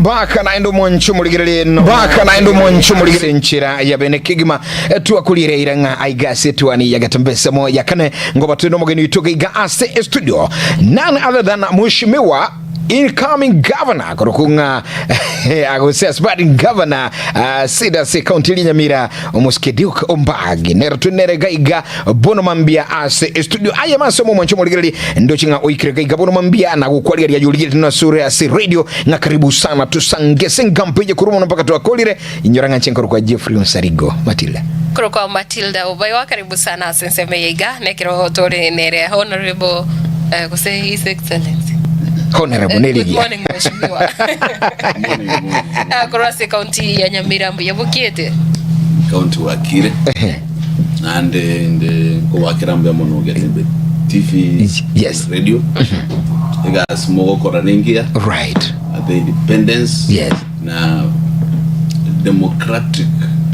back naende omonche omorigereria eno back naende omonche omorigereria enchera ya bene kegima twakoriere ira ng'a aiga ase etwani ya getembesemo ya kane ngoba tore nomogeni oito gaiga ase estudio none other than mheshimiwa incoming governor korokwo ng'a agose aspiring governor uh, sida ase ekaunti eria Nyamira omosike Duke Ombagi nero tore nere gaiga bono mambia ase estudio aye mase omomwancho omorigereri ndoche ng'a oikire gaiga bono mambia na gokwarigeria aye origereti nasure ase radio ng'a karibu sana tusangese ngampo eye korwa mono mpaka twakorire inyora ng'a nche nkorokwa Jeffrey Onsarigo Matilda Korokwa Matilda Obaiwa karibu sana ase ensemo eye iga nekero tore nere honorable eh, gose his excellency Honorable Eh, good nerigia morning mheshimiwa Ah, korwa ase county ya Nyamira mbuya bokiete County wakire naende nde nkobakera mbuya mono Getembe TV Yes. radio egasi mogokora nengiya right at the independence Yes. na democratic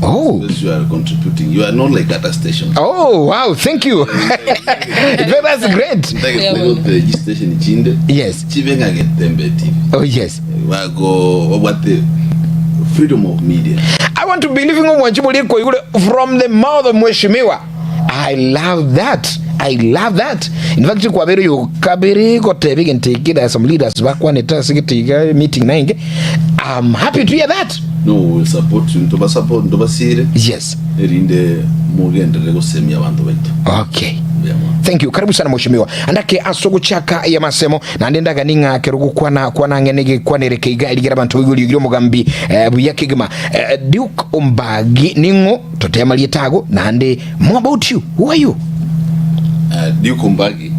Oh. space you are contributing you are not like other stations Oh wow, thank you. That's great. Ntagete station chinde Yes. chibe ng'a Getembe TV Oh yes. bago babwate freedom of media I want to believe ng'omwanchi boria koigure from the mouth of mheshimiwa. I love that. I love that. In fact kwabere yo kabere goteba egento eke there are some leaders bakwanete ase gete iga meeting nainge. I'm happy to hear that. No we will support you ntoba support ntobasire Yes. erinde mogenderere gosemia abanto baito. Okay. Mbuya mono. Thank you. Karibu sana mheshimiwa. Andake ase ogochaka ya masemo naende ndagani ng'a kero gokwana kwana ang'e negekwanere keiga erigere abanto baigwe eriogi riomogambi eh, buya kegima. Eh, Duke Ombagi ning'o totema marieta ago naende more about you. Who are you? Uh, Duke Ombagi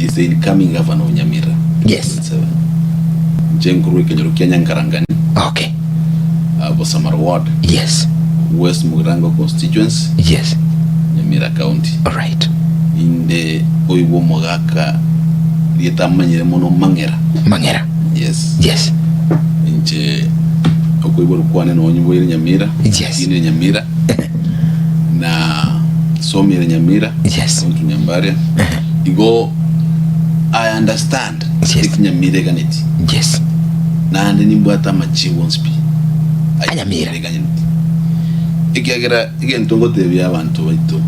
is the incoming governor of Nyamira. Yes. 27. Inche nkorwa ekenyoro kia Nyankarangani, Okay. uh, Bosamaro Ward, Yes. West Mugirango constituency, Yes. Nyamira County. All right. Inde oigwa omogaka rieta amanyire mono Mang'era. Mang'era. Yes. Yes. Inche okoiborwa kwane nonye nyiboire Nyamira. Yes. Kinire Nyamira. Na somire Nyamira. Yes. Went to Nyambaria. Igo I understand Yes. eki Nyamira eganeti. Yes. Naende nimbwate amachibu onsi pi. A Nyamira. Eganeti. Ekiagera egento ngotebia abanto baito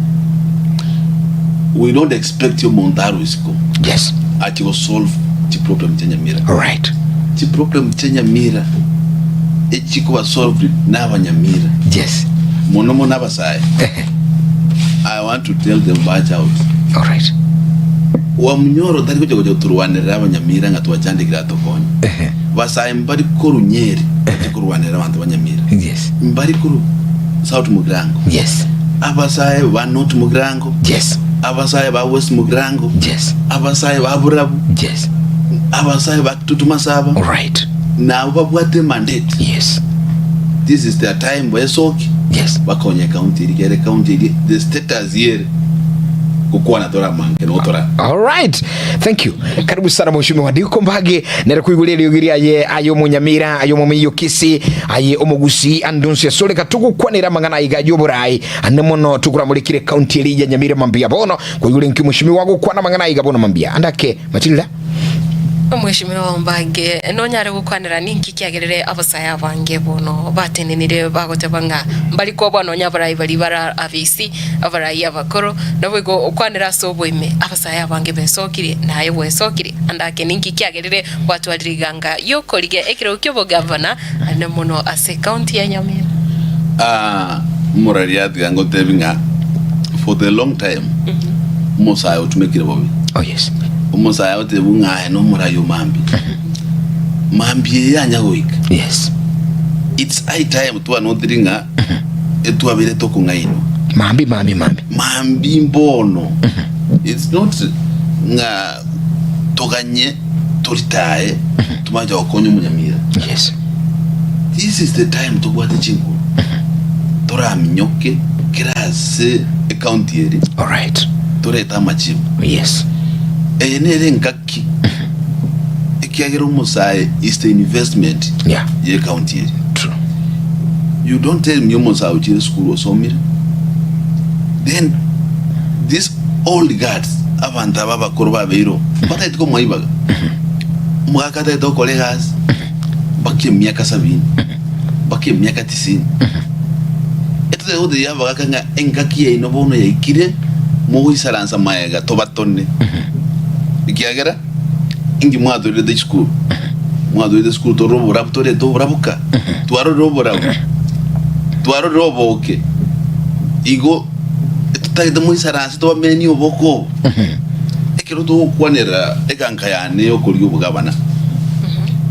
we don't expect omonto arwe isiko Yes. ache gosolve chiproblem chia Nyamira. Right. Chiproblem chia Nyamira echikoba solved nabanyamira. Yes. Mono mono abasae. I want to tell them watch out. All right. Wamunyoro tari gocha gocha gotorwanerera abanyamira ng'a twachandekire atokonye. Ehe. Basae mbari korwa Nyeri bache korwanerera abanto ba Nyamira. Yes. Mbari korwa South Mugirango. Yes. Abasae ba North Mugirango. Yes. Abasae ba West Mugirango. Yes. Abasae ba Burabu. Yes. Abasae ba Kitutu Masaba. All right. Nabo babwate mandate. Yes. This is their time baesoki. Yes. Bakonye county eri kere county eri the status yere gokwana toramanke no tora. All right. Thank you. Karibu sana mheshimiwa Duke Mbage nere kuiguria eriogi riaye aye omonyamira aye omomiyo kisi aye omogusi andonsi asore katugukwanera amang'ana aiga y'oborai ande mono tukuramurikire county eri ya Nyamira mambia bono koigure nki mheshimiwa agokwana amang'ana aiga bono mambia andake Matilda Omweshimiwa Ombange, nonyare gokwanera ninki kiagerire abasae abange bono batenenire bagoteba ng'a mbari kobua nonya abarai baria bare abisi, abarai abakoro, naboigo okwanera ase oboime abasae abange besokirie, naye gwesokirie, ande ake ninki kiagerire gwatwarire iganga ri'okorigia ekerogo ki'obogavana ande mono ase ecounty ya Nyamira? Ah, moraria tiga ngotebi ng'a for the long time omosae otumekire bobe. Oh yes. Omosae agotebiwa ng'a aye nomorai o mambia. Mambia eye yanya goika. Yes. It's high time twanotiri ng'a etwabeire tokong'ainwa. Mambi mambi mambi. Mambi mbono. It's not ng'a toganye toritae tomache gokonya omonyamira. Yes. This is the time tobwate chinguru toraminyoke kera ase ecounty eri Alright. torete amachibu. Yes. Eye nere engaki ekiagera omosae is the investment Yeah. ye county eri. True. You don't tell me omosae ochire esukuru osomire then this old guards abanto aba abakoro babeire oo batagete komoa ibaga omogaka atagete gokora egasi. Mpaka emiaka sabini, mpaka emiaka tisini. Etotagete gotebia abagaka ng'a engaki yaino bono yaikire, mogoisaransa magega tobatone. Ekiagera inki mwatorerete chisukuru? Mwatorerete esukuru torore oborabu, torete oborabu ka? Twarorire oborabu, twarorire oboke. Igo etotagete moisaranse tobamenie oboke obo. Ekero togokwanera eganka yane y'okoria obogabana,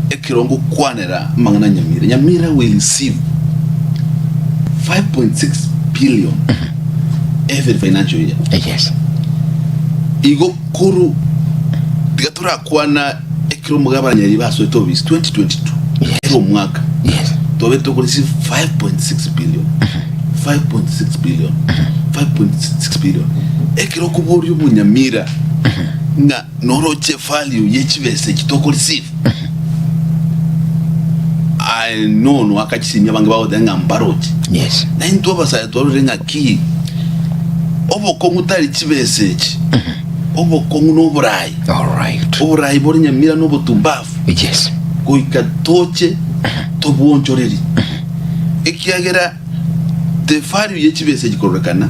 ekero ngokwanera amang'ana a Nyamira, Nyamira will receive 5.6 billion every financial year. Yes. Igo koru tiga torakwana ekero omogabana Nyaribo asoete obisi 2022 Yes. kera omwaka Yes. twabete tokoreceive 5.6 billion 5.6 billion 5.6 billion ekero okoboria omonyamira ng'a noroche value ye chibesa echi tokoreceive aye nono akachisimia abange bagoteba ng'a mbaroche Yes. na intwe abasae twarorire ng'a ki obokong'u tari chibesa echi obokong'u na oborai Alright. oborai bore nyamira na obotumbafu Yes. goika toche tobwonchoreri ekiagera The value ye chibesa echi kororekana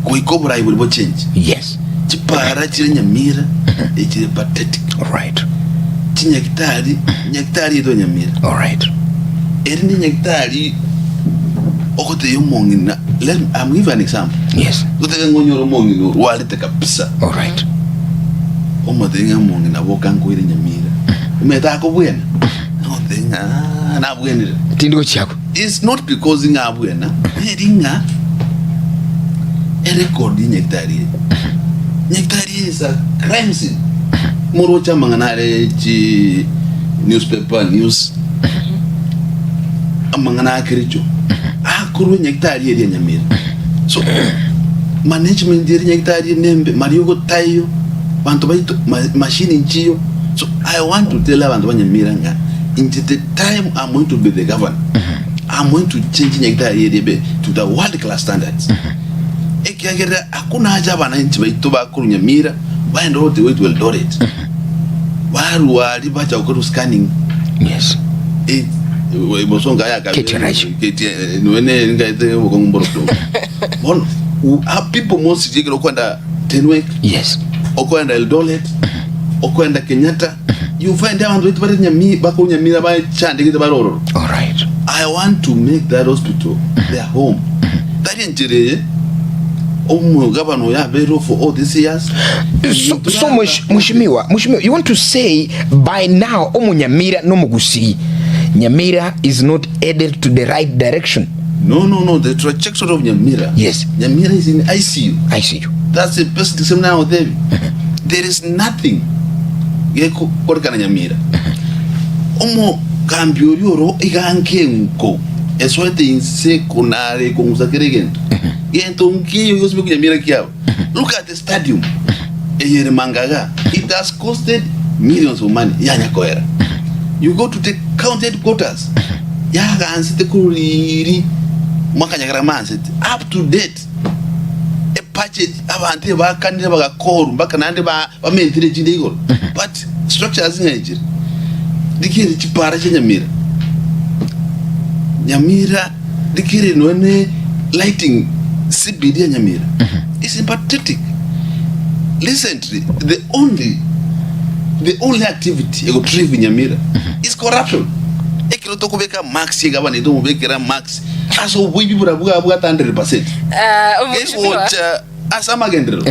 goika oborai boria bochenche. Yes. Chipara chire Nyamira echire pathetic. Alright. Chinyagitari, nyagitari yaito Nyamira. Alright. Eri ne nyagitari ogotebia omong'ina, let me, I'm give an example. Yes. Gotebe ng'a onyore omong'ina orwarete kabisa. Alright. Omotebie ng'a omong'ina boka nkoire Nyamira. Omanyete akobwena? Agotebia ng'a "Ah, nabwenire. Tindi gochiakwa. It's not because ng'a abwena, neri ng'a erecord ye nyagetari eye. Nyagetari eye is a crime scene. Moroche amang'ana are chi newspaper news, amang'ana a Kericho akorwa nyagetari eria Nyamira. So management ere nyagetari eye nembe, mariogo taiyo, banto baito ma- machine nchiyo. So I want to tell abanto ba Nyamira ng'a inche the time I'm going to be the governor, I'm going to change nyagetari eria ebe to the world class standards. Ekiagera hakuna haja abananchi baito bakorwa Nyamira baende orote goitwa Eldoret. Barwa aria bacha gokorwa scanning. Yes. Eh, bosongo aya kabere- KTRH. KT- noe ne ngaete obokong'u mborokwo. Bono, u- ah, people mostly ekero okwenda Tenwek, Yes. okwenda Eldoret, okwenda Kenyatta, You find abanto baito bare nyami bakorwa Nyamira bachandegete bare ororo. Alright. I want to make that hospital their home. Tari enchera eye omogabana oyo abeire for all these years. So, so mwesh- mheshimiwa, mheshimiwa, you want to say by now omunyamira nomogusii Nyamira is not headed to the right direction. No, no, no, the trajectory of Nyamira. Yes. Nyamira is in ICU. ICU. That's the best same now there. There is nothing gekorekana Nyamira. Omogambi oria oro iga anke enko esoete inse konare ekong'usa kera egento. Gento nkiyo gosibekwa Nyamira kiabo. Look at the stadium eye ere Mangaga. It has costed millions of money yanya koera. You go to the county headquarters yagansete korwa riiri mwakanyagera mansete up to date ebudget abanto ebakanire bagakorwa mpaka naende ba bamentire echinde igoro but structures ng'a echire rikere chipara chia Nyamira Nyamira rikere nonya ne lighting CBD ya Nyamira is pathetic recently the only the only activity egotrive Nyamira is corruption ekero tokobeka marks egavana etomobekera marks ase oboibi buna bwabwate 100%. Ah, Mheshimiwa. Egocha ase amagenderero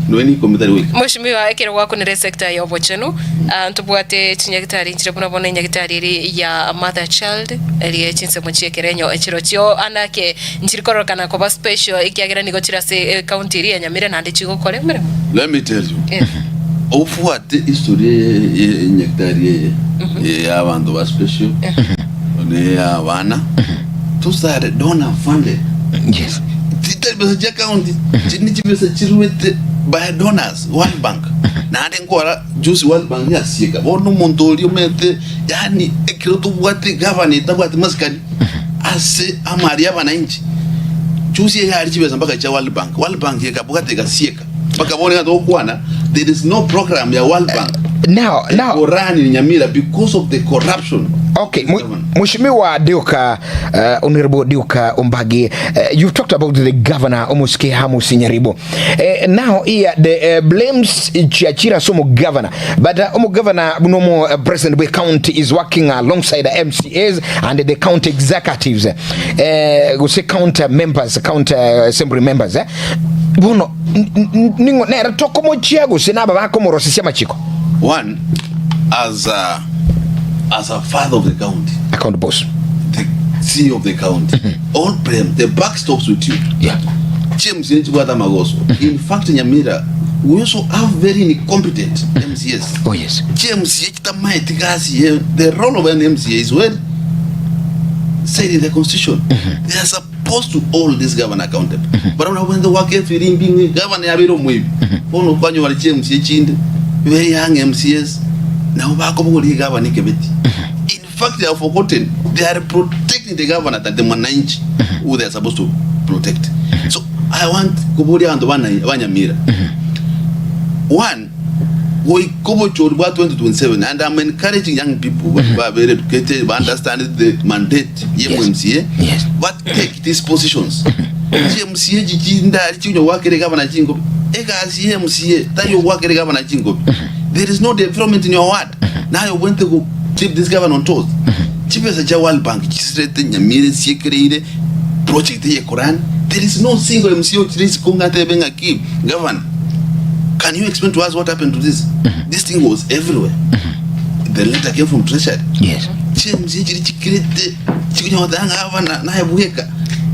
nonya na ikomi tari goika. Mheshimiwa, ekero gwakunire esector ya obochenu, ah, ntobwate chinyagitari nchire buna bono enyagitari eri ya mother child erie chinsemo chi'ekerenyo chirochio anake nchiri kororekana koba special ekiagera nigo chire ase ecounty eria ya Nyamira naende chigokora emeremo. Let me tell you, Yes. obwate history eye ye enyagitari eye eye ya abanto ba special ne eya abana Those donor funded. Yes. Titari besa chia county, chiri ni chibesa chiruete by donors, World Bank. Naende nkora juzi World Bank yasieka. Bono omonto oria omanyete yaani ekero tobwate gavana etabwati masikani ase amari ya abananchi. Juzi eyare chibesa mpaka chia World Bank. World Bank ekabwata egasieka. Mpaka bono iga togokwana there is no program ya World Bank Now, now, ekorani Nyamira because of the corruption. Okay, Mheshimiwa Duka, Honorable Duka Ombagi, you've talked about the governor Omosike Hamusi Nyaribo. Now here the blames Chiachira Somo governor, but Omo governor Bunomo president we county is working alongside the MCAs and the county executives. Gose county members, county assembly members. Bono ningo nere tokomochia gose naba bakomorosisia machiko. One, as a father of the county, Account boss. The CEO of the county, all blame, the buck stops with you. James Nchibwata Magoso. In fact, Nyamira, we also have very incompetent MCAs. Oh yes. James Yechitamaiti gasi ye, the role of an MCA is well said in the constitution. They are supposed to hold this governor accountable. But when the work firimbi governor yabiro mwibi. Bono kwanyu wali MCA chinde. Very young MCAs. Now bakobogori governor kebeti. In fact, they have forgotten. They are protecting the governor than the mwananchi who they are supposed to protect. So I want kuburi antu bana banyamira. One, goikobochori bwa 2027 and I'm encouraging young people who are very educated, who understand the mandate ye MCA, but take these positions. MCA chichinda chinyo wakere gavana chingo egasi ye MCA tayo wakere gavana chingo. There is no development in your ward. Now you want to go keep this governor on toes. Chipesa cha World Bank chisirete Nyamira siekereire project ye Quran. There is no single MCA chirisi kungatebe ngaki governor. Can you explain to us what happened to this? This thing was everywhere. The letter came from Treasury. CMCA chiri chikirete chikunyotanga gavana naye bweka.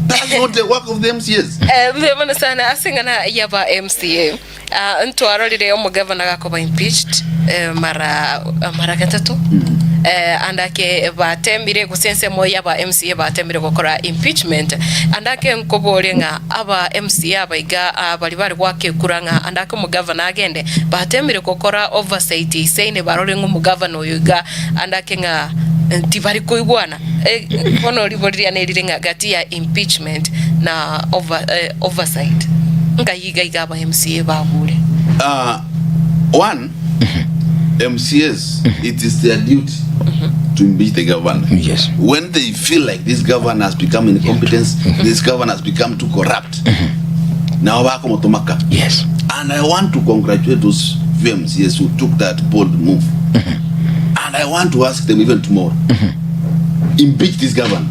That's not the work of the MCAs. Mbe sana asingana yaba MCA ntwarorire omugavana gakoba impeached mara gatatu andake batemire gose ensemo yaba MCA batemire gokora impeachment andake nkobore ng'a aba MCA abaiga bari bari gwakekura ng'a andake omugavana agende batemire gokora oversight iseine barore ng'a omugavana oyo iga andake ng'a tibari koigwana bono riboriria nerire ng'a gati ya impeachment na oversight ngai iga aba MCA bagure. One, MCAs, it is their duty to impeach the governor. When they feel like this governor has become incompetent, this governor has become too corrupt, now bakomotomaka. And I want to congratulate those few MCAs who took that bold move. And I want to ask them even tomorrow, impeach this governor.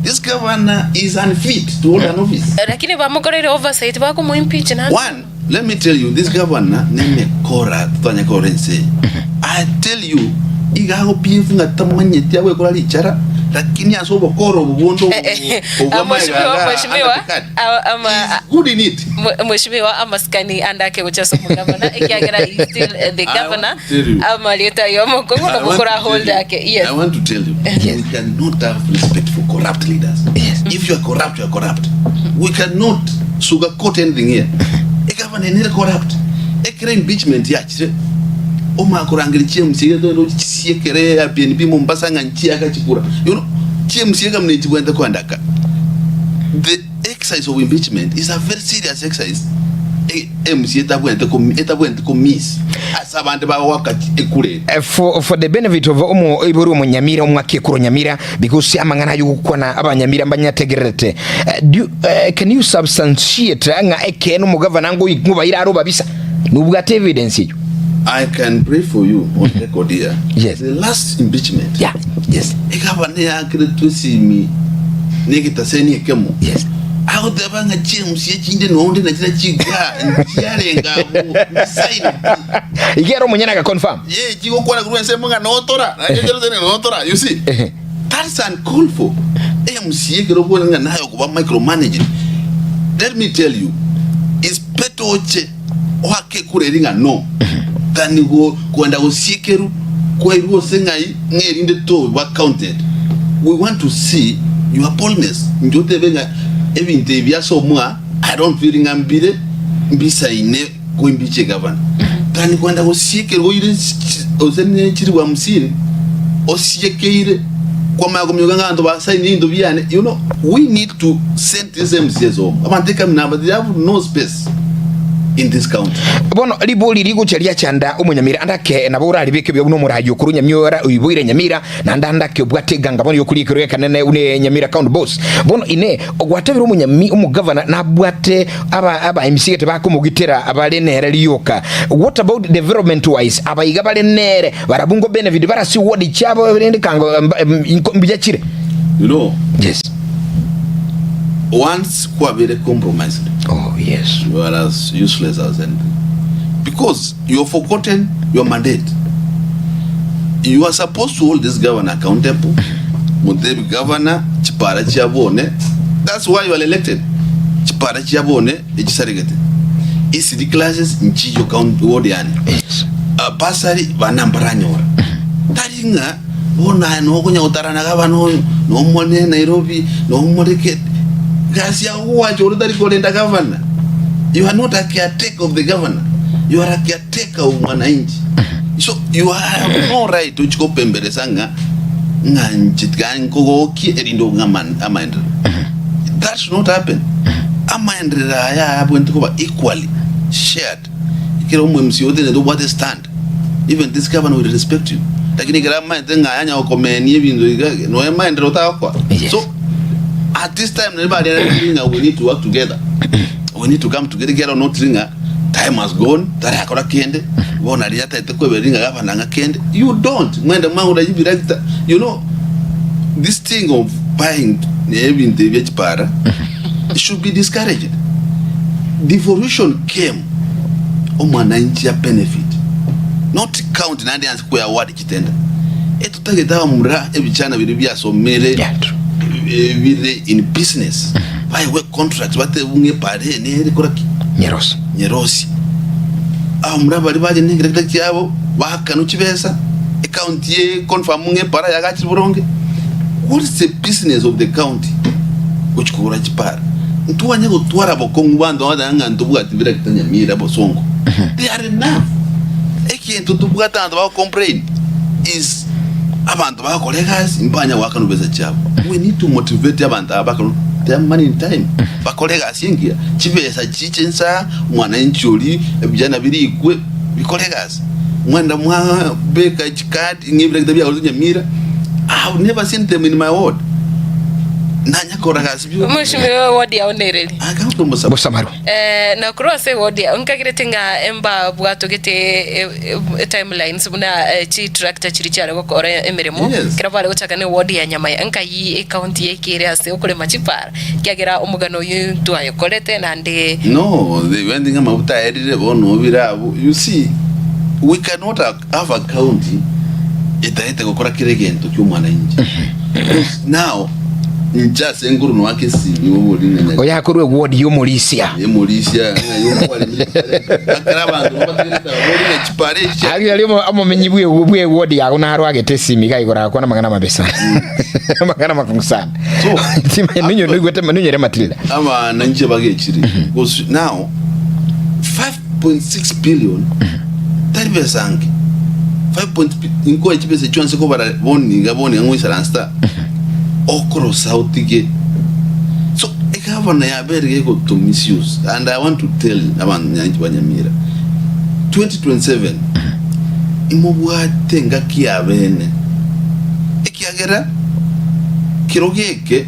This governor is unfit to hold an office. Lakini bamukorere oversight bakomu impeach na One, let me tell you, this governor neme kora tutanya korense. I tell you, igago PF ngatamanyete agwekora richara lakini asobo koro bubondo. Mheshimiwa, mheshimiwa, good in it. Mheshimiwa amaskani andake guchaso mugavana ikiagera he still the governor amaleta yo mukongo no gukora hold yake, yes. I want to tell you, we cannot have respect for corrupt leaders. If you are corrupt, you are corrupt. We cannot sugarcoat anything here. A governor nere corrupt. Ekere impeachment yachire omakurangiri chiMCA ndo chiekere ya BNB Mombasa nga nchiaka chikura chiMCA kamne chibwenda kwandaka. The exercise of impeachment is a very serious exercise. MCA etabwente ko miss asa abandi bawaka ekure. For the benefit of omo iburu omunyamira omwaka ekuro nyamira because amang'ana yugukwana abanyamira mbanyategererete can you substantiate ng'a ekene omugavana ngo ngubaira aroba bisa nubwate evidence eyo? I can pray for you on record here. The last impeachment. Ekaba yakire twesimi nekitaseni ekemo. Agoteba ng'a chiMCA chinde nonde na chira chiga nchiarenga sign. Igero munyana ka confirm. Ye chigokwana kurwa ensemo ng'a notora. Na chero tene notora. You see? That's uncalled for. MCA kero kuona ng'a nayo kuba micromanaging. Let me tell you, it's better oche wake kureri ng'a no. Than go kwenda gosiekeru kwairwo ase ng'ai ng'erinde to ba counted. We want to see your boldness. Njotebe ng'a ebinto ebi asomwa I don't feel ng'a mbire mbisaine kuimbiche governor. Than kwenda gosiekeru oire ose ne chiri 50 osiekeire kwamaya kumyoka ng'anto basaini into biane. We need to send these MCAs home. Abantu kamina but they have no space. in this county. Bono ribori rigochia riachanda omonyamira ande ake nabo oraribeke buya buna omoraai okorwa Nyamiora oiboire Nyamira, naende ande ake obwate eganga bono yokoria ekerogo ekenene buna Nyamira county boss. Bono inee ogwatebire omonyami omogavana nabwate aba aba MC gete bakomogitera bare nere rioka? What about development wise abaiga bare nere barabwo ngo benefit bare ase ward chiabo rende kango mbuya chire? You know, Yes. once kwabeire compromised, Oh yes. you are as useless as anything because you have forgotten your mandate. You are supposed to hold this governor accountable. Mutebi governor chipara chia bone. That's why you are elected. Chipara chia bone echisaregete. ECD classes nchiyo county ward yane. Yes. Uh, bursary bana mbaranyora. Tari ng'a Bono aye nokonya gotara na gavana oyo, nomone Nairobi, nomoreke gasi yao goacha ore tari korenda gavana. You are not a caretaker of the governor, you are a caretaker of mwananchi. So you have no right ochi kopemberesa ng'a ng'a inche tiga nkogokie erinde ong'e ama- amaenderero. That should not happen. Amaenderero aya abwenerete koba equally shared. Ekero omo-MCA otenenete obwate stand. Even this governor will respect you. Lakini ekero amaete ng'a anya gokomenia ebinto iga noe maenderero otagokoa. Yes. So at this time nari bariareretie ng'a we need to work together. We need to come together ekero not ng'a time has gone tarakora kende bono aria ataete koebereria ng'a gavana ng'a kende. You don't. Mwende mwagora ebirakita you know this thing of buying ebinto ebi bia chipara should be discouraged. Devolution came omwananchi a benefit not county naende yanse kwe award chitenda etotagete abamura ebichana biria biasomire Yeah, true. eh, bire in business baewe contracts batebu ng'a epara eye nere kora ki Nyerosi. nyerosi abamura baria bache ne ekerekita kiabo bakanwa chibesa ecounty e confirm ng'a epara yagachire boronge what is the business of the county gochi kogora chipara Ntwanye gotwara bokong'u banto bagoteba ng'a ntobwati birakita nyamira bosongo. They are enough. Egento tobwate abanto bago complain is abanto bagokora egasi mbanya goakanwa besa chiabo. We need to motivate abanto aba bakanwe their money in time bakore egasi engiya chibesa chiche insaa mwananchi oria ebijana birikwe bikore egasi. Mwenda mwabeka chicard ng'a ebirakita biagoretwe nyamira I have never seen them in my ward. Nanya korora gasi. Mweshimiwa ewodi yao nereri? Bosamaru. Eh, na korwa ase ewodi yao nkagerete ng'a embabwatogete timelines buna chitractor chiria chiare gokora emeremo Yes. ekero bare gochaka na ewodi ya Nyamaya nkai ecounty yaikere ase okorema chipara ekiagera omogano oyio ntwayokorete naende No, they went ng'a amafuta aerire bono obire abwo. You see, we cannot have a county etaete gokora kera egento kia omwananchi. Because now, inche ase nkoro noake esimi obori ng'a nya- Oyo akorwa eward y'omorisia. emorisia ng'a yokwaremire akera abanto babategerete abori ng'a chipara echi chia- Aria aria omomenyi bwe bwe ward yago naro agete esimi iga igoro agakwana amang'ana amabe sana. Amang'ana amakong'u sana. So, Ninyo noigwete ninyore Matilda. abananchi bagechire because now 5.6 billion tari besa nke 5 point inkoe chibesa echio nse kobara boniga boniga ngoisaransa okorosa otige so egavana yabere gegoto misuse and I want to tell abanyanchi ba Nyamira 2027 imobwate engaki ya bene ekiagera kero geke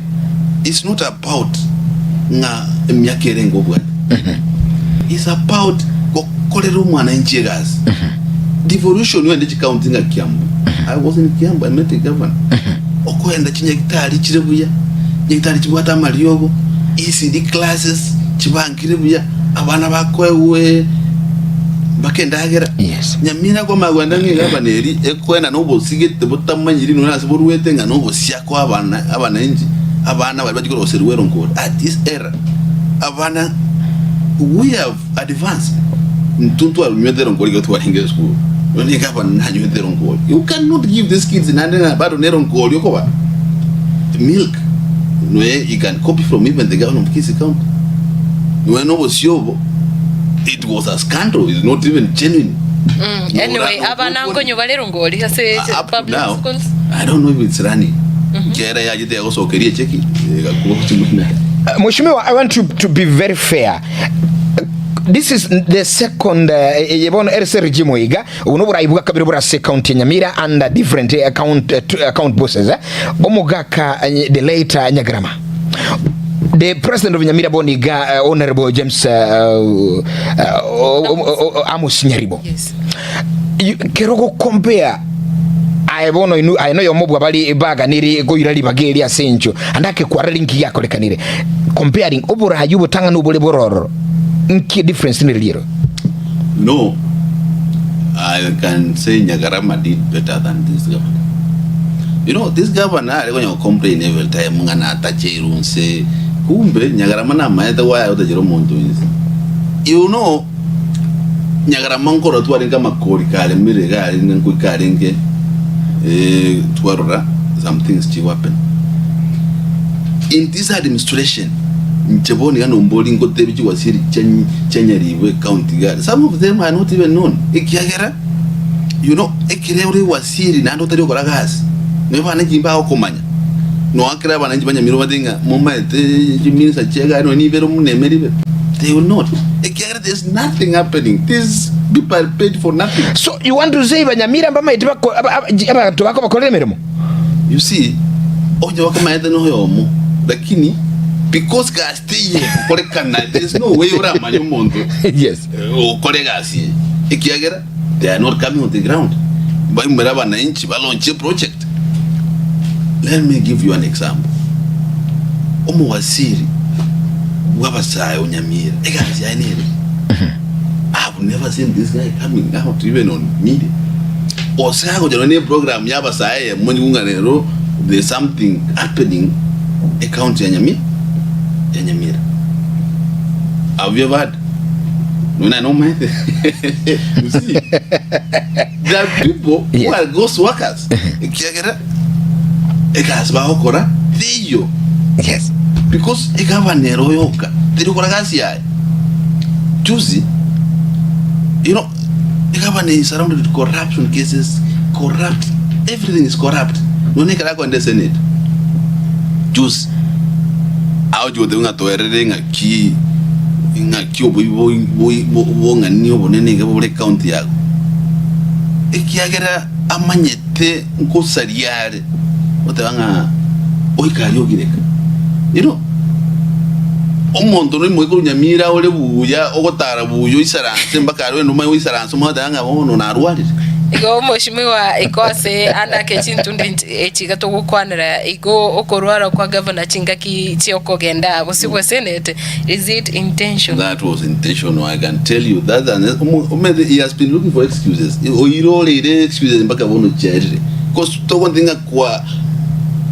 is not about ng'a emiaka ere ngobwate It's about gokorera omwananchi egasi. Devolution wende chicounty ng'a Kiambu. I was in Kiambu, I met the governor. Okoenda chinyagitari chire buya, chinyagitari chibwate amariogo, ECD classes chibankire buya, abana bakoegwe mpaka endagera. Yes. Nyamira kwamanya kogenda ng'a egavana eri ekoenda na obosigete botamanyiri nonya ase boruete ng'a nobosia koa abana abananchi abana baria bachia koroserigwa eronkori at this era. Abana we have advanced intwe ntwanywete eronkori ekero twarenge esukuru nonye nigo abana nanywete eronkori you cannot give these kids naende na bado na eronkori okoba milk noe you can copy from even the governor of Kisii county noe na obosio obo it was a scandal is not even genuine Anyway, abana nkonywa bare erongori ase Up to public now, schools. I don't know if it's running. Kera yachete yagosokeria echeki egakwa gochimuna. Mheshimiwa, I want to, to be very fair. This is the second eye bono ere se regime iga obo noborai bwa kabere bore ase county ya Nyamira under different account, account bosses omogaka the late Nyagarama the president of Nyamira bono iga honorable James Amos Nyaribo Yes. Kero ogokompea aye bono inwe aye noyomo bwa bari baganiri koira ribaga eri ase encho ande akekwarera inki giakorekanire comparing oborayi obotang'ani obore bororo nki difference nere ero? No, I can say Nyagarama did better than this governor. You know, this governor are konya complain every time ng'a natacheirwe nse kumbe Nyagarama namaete gwaya gotachera omonto inse. You know, Nyagarama nkorora twarenge amakori karemire iga arenge nkoika arenge eh, twarora some things chigo happen in this administration inche bono iga nombori ngotebi chiwaziri chia chia Nyaribo ecounty iga some of them are not even known ekiagera you know ekere ore ewaziri naende otari gokora gasi nonya abananchi mbagokomanya noakera abananchi ba Nyamira obatebie ng'a momaete chiminista chia egari nonya nibere omoneme ribe they will not ekiagera There's nothing happening. These people are paid for nothing. So you want to say banyamira mbamaete bako aba- aba- ji- abanto bakobakorera emeremo? You see, onye bakamaete noyomo lakini because gasi teiyo egokorekana there's no way oramanye omonto Yes. okore egasi eye ekiagera they are not coming on the ground baimore abananchi balonche project let me give you an example omowaziri bw'abasae o Nyamira egasi yaye nere I've never seen this guy coming out even on media gose agocha nonye ne program ya abasae eyemo ng'a rero there's something happening ecounty ya Nyamira ya Nyamira have you ever heard nonye naye nomaete you see there are people who are ghost workers ekiagera egasi bagokora teiyo Because egavana ere oyoka teri gokora gasi yaye. Juzi, you know, egavana is surrounded with corruption cases, corrupt, everything is corrupt. Nonye ekero akoenda esenate, juzi, agochi goteba ng'a toerere ng'aki ng'aki oboibi boi boi bong'ani obonene iga bore ecounty yago. Ekiagera amanyete nkosaria are. Goteba ng'a oike aria ogireka. You know, omonto noimoke korwa Nyamira ore buya, ogotara buya oisaranse mpaka aria ogende omanye oisaranse omanye goteba ng'a bono narwarire. Igo Mweshimiwa iko ase ande ake chintundu echi iga togokwanera igo okorwara kwa gavana chingaki chiokogenda bosio bwa senate is it intentional? That was intentional, I can tell you that an, omanyete he has been looking for excuses oiroreire excuses mpaka bono chiarire Cause togonti ng'a kwa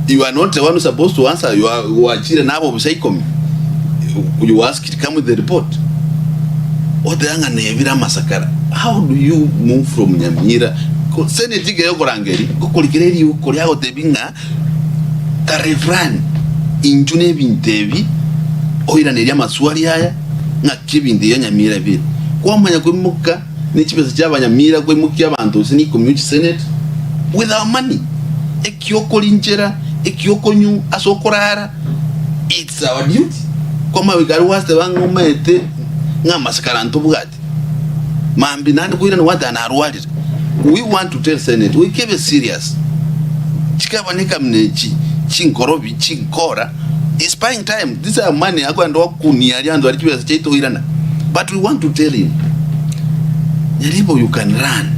you are not the one who supposed to answer you are gwachire na abobisa ikomi you ask it come with the report oteba ng'a nebire amasakara how do you move from Nyamira ko senate iga egokorangeri gokorikera eriuko riagotebi ng'a tarehe fulani inchu na ebinto ebi oiranerie amaswali aya ng'aki ebinto ebi Nyamira bire kwamanya koimoka ne chibesa chia abanyamira koimokia abanto gose nikomi gochia senate with our money ekiokorinchera ekiokonywa ase okorara it's our duty kwamanya goika aria gwateba ng'a omaete ng'a amasikara ntobwati mambia naende koirana gwateba narwarire we want to tell senate goika ebe serious chikaba nekamuna echi chinkorobi chinkora is buying time this our money akoenda gokunia aria abanto baria chibesa chiaito oirana but we want to tell him Nyaribo you can run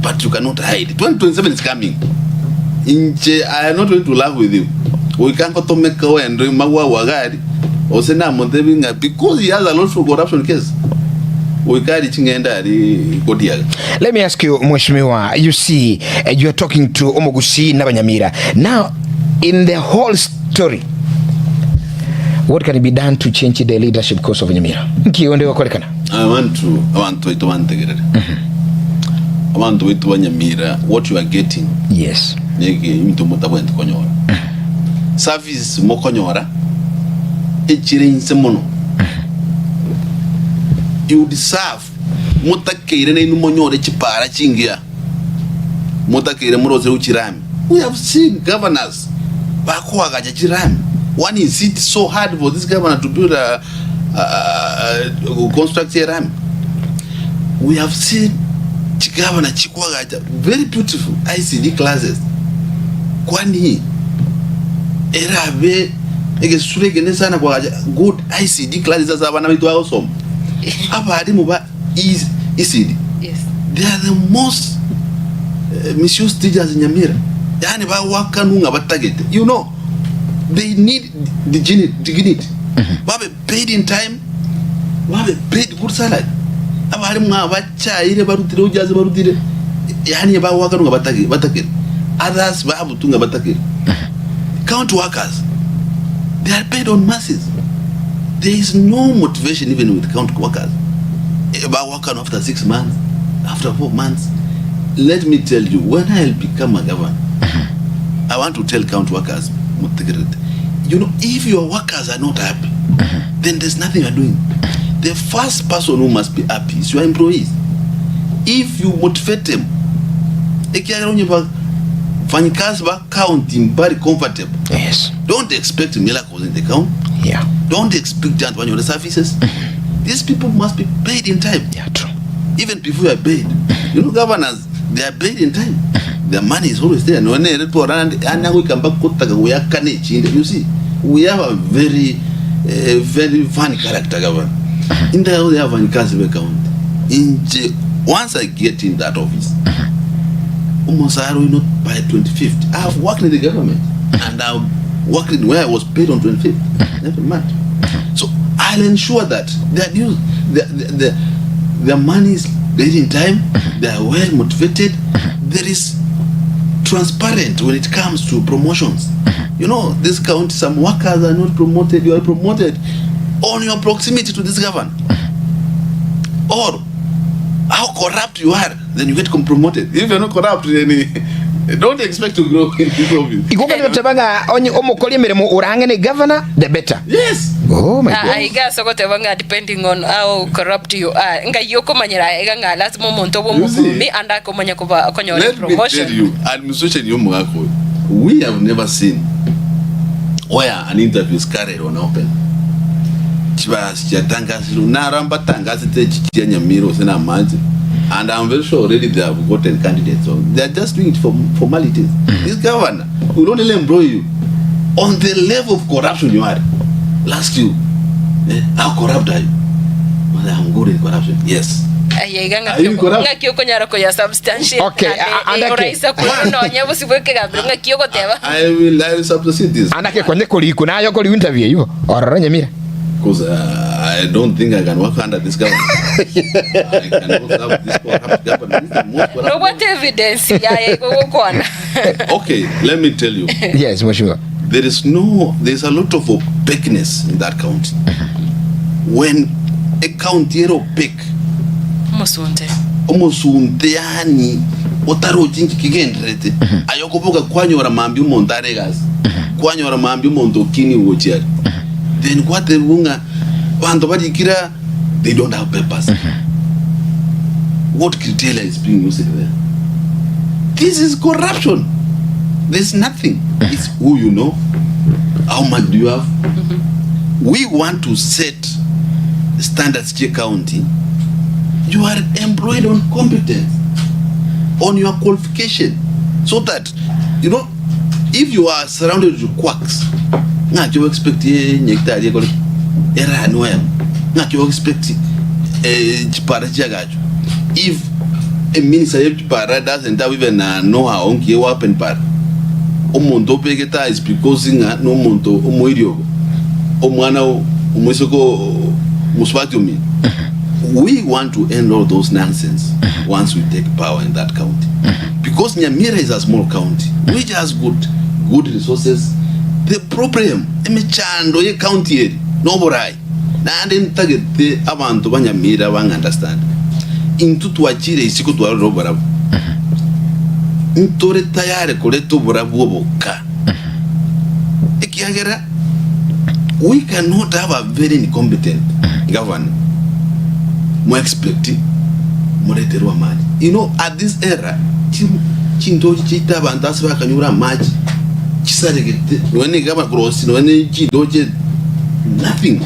but you cannot hide 2027 is coming inche I am not going to laugh with you goika ngotomeka oende magwagwa gari ose namotebi ng'a because he has a lot of corruption case goika arie ching'ende aria kodiaga. Let me ask you Mheshimiwa, you see you are talking to Omogusii na Abanyamira. Now in the whole story what can be done to change the leadership course of Nyamira? Nki onde gokorekana? I want to abanto baito bantegerere. Abanto baito ba Nyamira what you are getting neke ebinto motabwenereti konyora. Service mokonyora echire inse mono. You deserve motakeire nainwe monyore chipara chingiya motakeire morosere chirami. We have seen governors bakoagacha chirami. One is it so hard for this governor to build a, Construct erami. We have seen chigavana chikwagacha very beautiful ICD classes kwani erabe egesusuro ekenene sana kwagacha good ICD classes ase abana baito bagosoma. Abalimu ba ECD Yes. they are the most misused teachers in Nyamira yaani bagwakanwa ng'a batagete you know they need dignity babe paid in time babe paid good salary abalimu aba bachaire barutire ojazi barutire yaani bagwakanwa ng'a batagete batakire others babutwa ng'a batakire county workers they are paid on masses there is no motivation even with county workers bagwakanwa after 6 months after 4 months let me tell you when I'll become a governor I want to tell county workers motegererete you know if your workers are not happy then there's nothing you are doing the first person who must be happy is your employees if you motivate them ekiagera onye bafanyikazi ba county mbari comfortable Yes. don't expect miracles in the county Don't expect giant banyore services. These people must be paid in time. Yeah, true. Even before you are paid. You know, governors, they are paid in time. Their money is always there. No, ne repo and anya we come back kotaka we are kane chinde. You see, we have a very, very funny character governor. In the they have an council account. In once I get in that office, almost I will not by 25th. I have worked in the government and I've worked in where I was paid on 25th every month. So I'll ensure that their news, the, the, the, money is paid in time, they are well motivated, there is transparent when it comes to promotions. You know, this county, some workers are not promoted, you are promoted on your proximity to this governor. Or how corrupt you are, then you get promoted. If you're not corrupt, then don't expect to grow in this office. Igo goteba ng'a onye omokori emeremo orang'e ne governor the better. Yes. Oh my God. Aiga ase ogoteba ng'a depending on how corrupt you are ngai okomanyera iga ng'a lazima omonto obe You see, omokurumi ande akomanya koba okonyora Let me tell promotion. you, administration y'omogaka oyo, we have never seen where an interview is carried on open. Chibasi chiatangasirwe naro mbatangasete echi chia Nyamira gose na amache and I'm very sure already they have gotten candidates. So they are just doing it for formalities. This governor will only employ you on the level of corruption you are. Will ask you, how corrupt are you? Well, I'm good in corruption. Yes. Aye iga Are ng'aki you oko- corrupt? ng'aki okonyara koya substantiate Okay, naende andake. oraisa korwa nonye bosio bwa ekegambero ng'aki ogoteba. I will substantiate this. Anake konye korikwa naye okoriwa interview eywo ororo Nyamira. Because I don't think I can work under this government. I cannot serve this corrupt government. This is the most corrupt Nobwate evidence yaye gogokwana. Okay, let me tell you. Yes, mheshimiwa. There is no, there's a lot of opaqueness in that county. When a county is opaque, Omosunte. omosunte yani otarochi nki kigendererete aye okoboka kwanyora mambia omonto are egasi kwanyora mambia omonto okini gochia are then kwatebiwa ng'a abanto barikire they don't have papers what criteria is being used there this is corruption there's nothing it's who you know how much do you have we want to set standards chia county you are employed on competence on your qualification so that you know if you are surrounded with quacks ng'aki o expect nyagetari ekore erani wemo ng'aki o expect chipara chiagacho if a minister ye chipara doesn't have even a know how nki open para omonto obegete is because ng'a nomonto omoiri obo omwana omoiseke omosubati omino we want to end all those nonsense once we take power in that county because Nyamira is a small county which has good resources the problem emechando ye county eri noborai naende ntagete abanto ba Nyamira bang understand intwe twachire isiko twarora oborabu ntore tayari koreta oborabu oboka ekiagera we cannot have a very incompetent governor mo expect mureterwe amache you know at this era chintochi chiita abanto ase bakanyora amache chisaregete nonya gaba cross nonya chintoche nothing.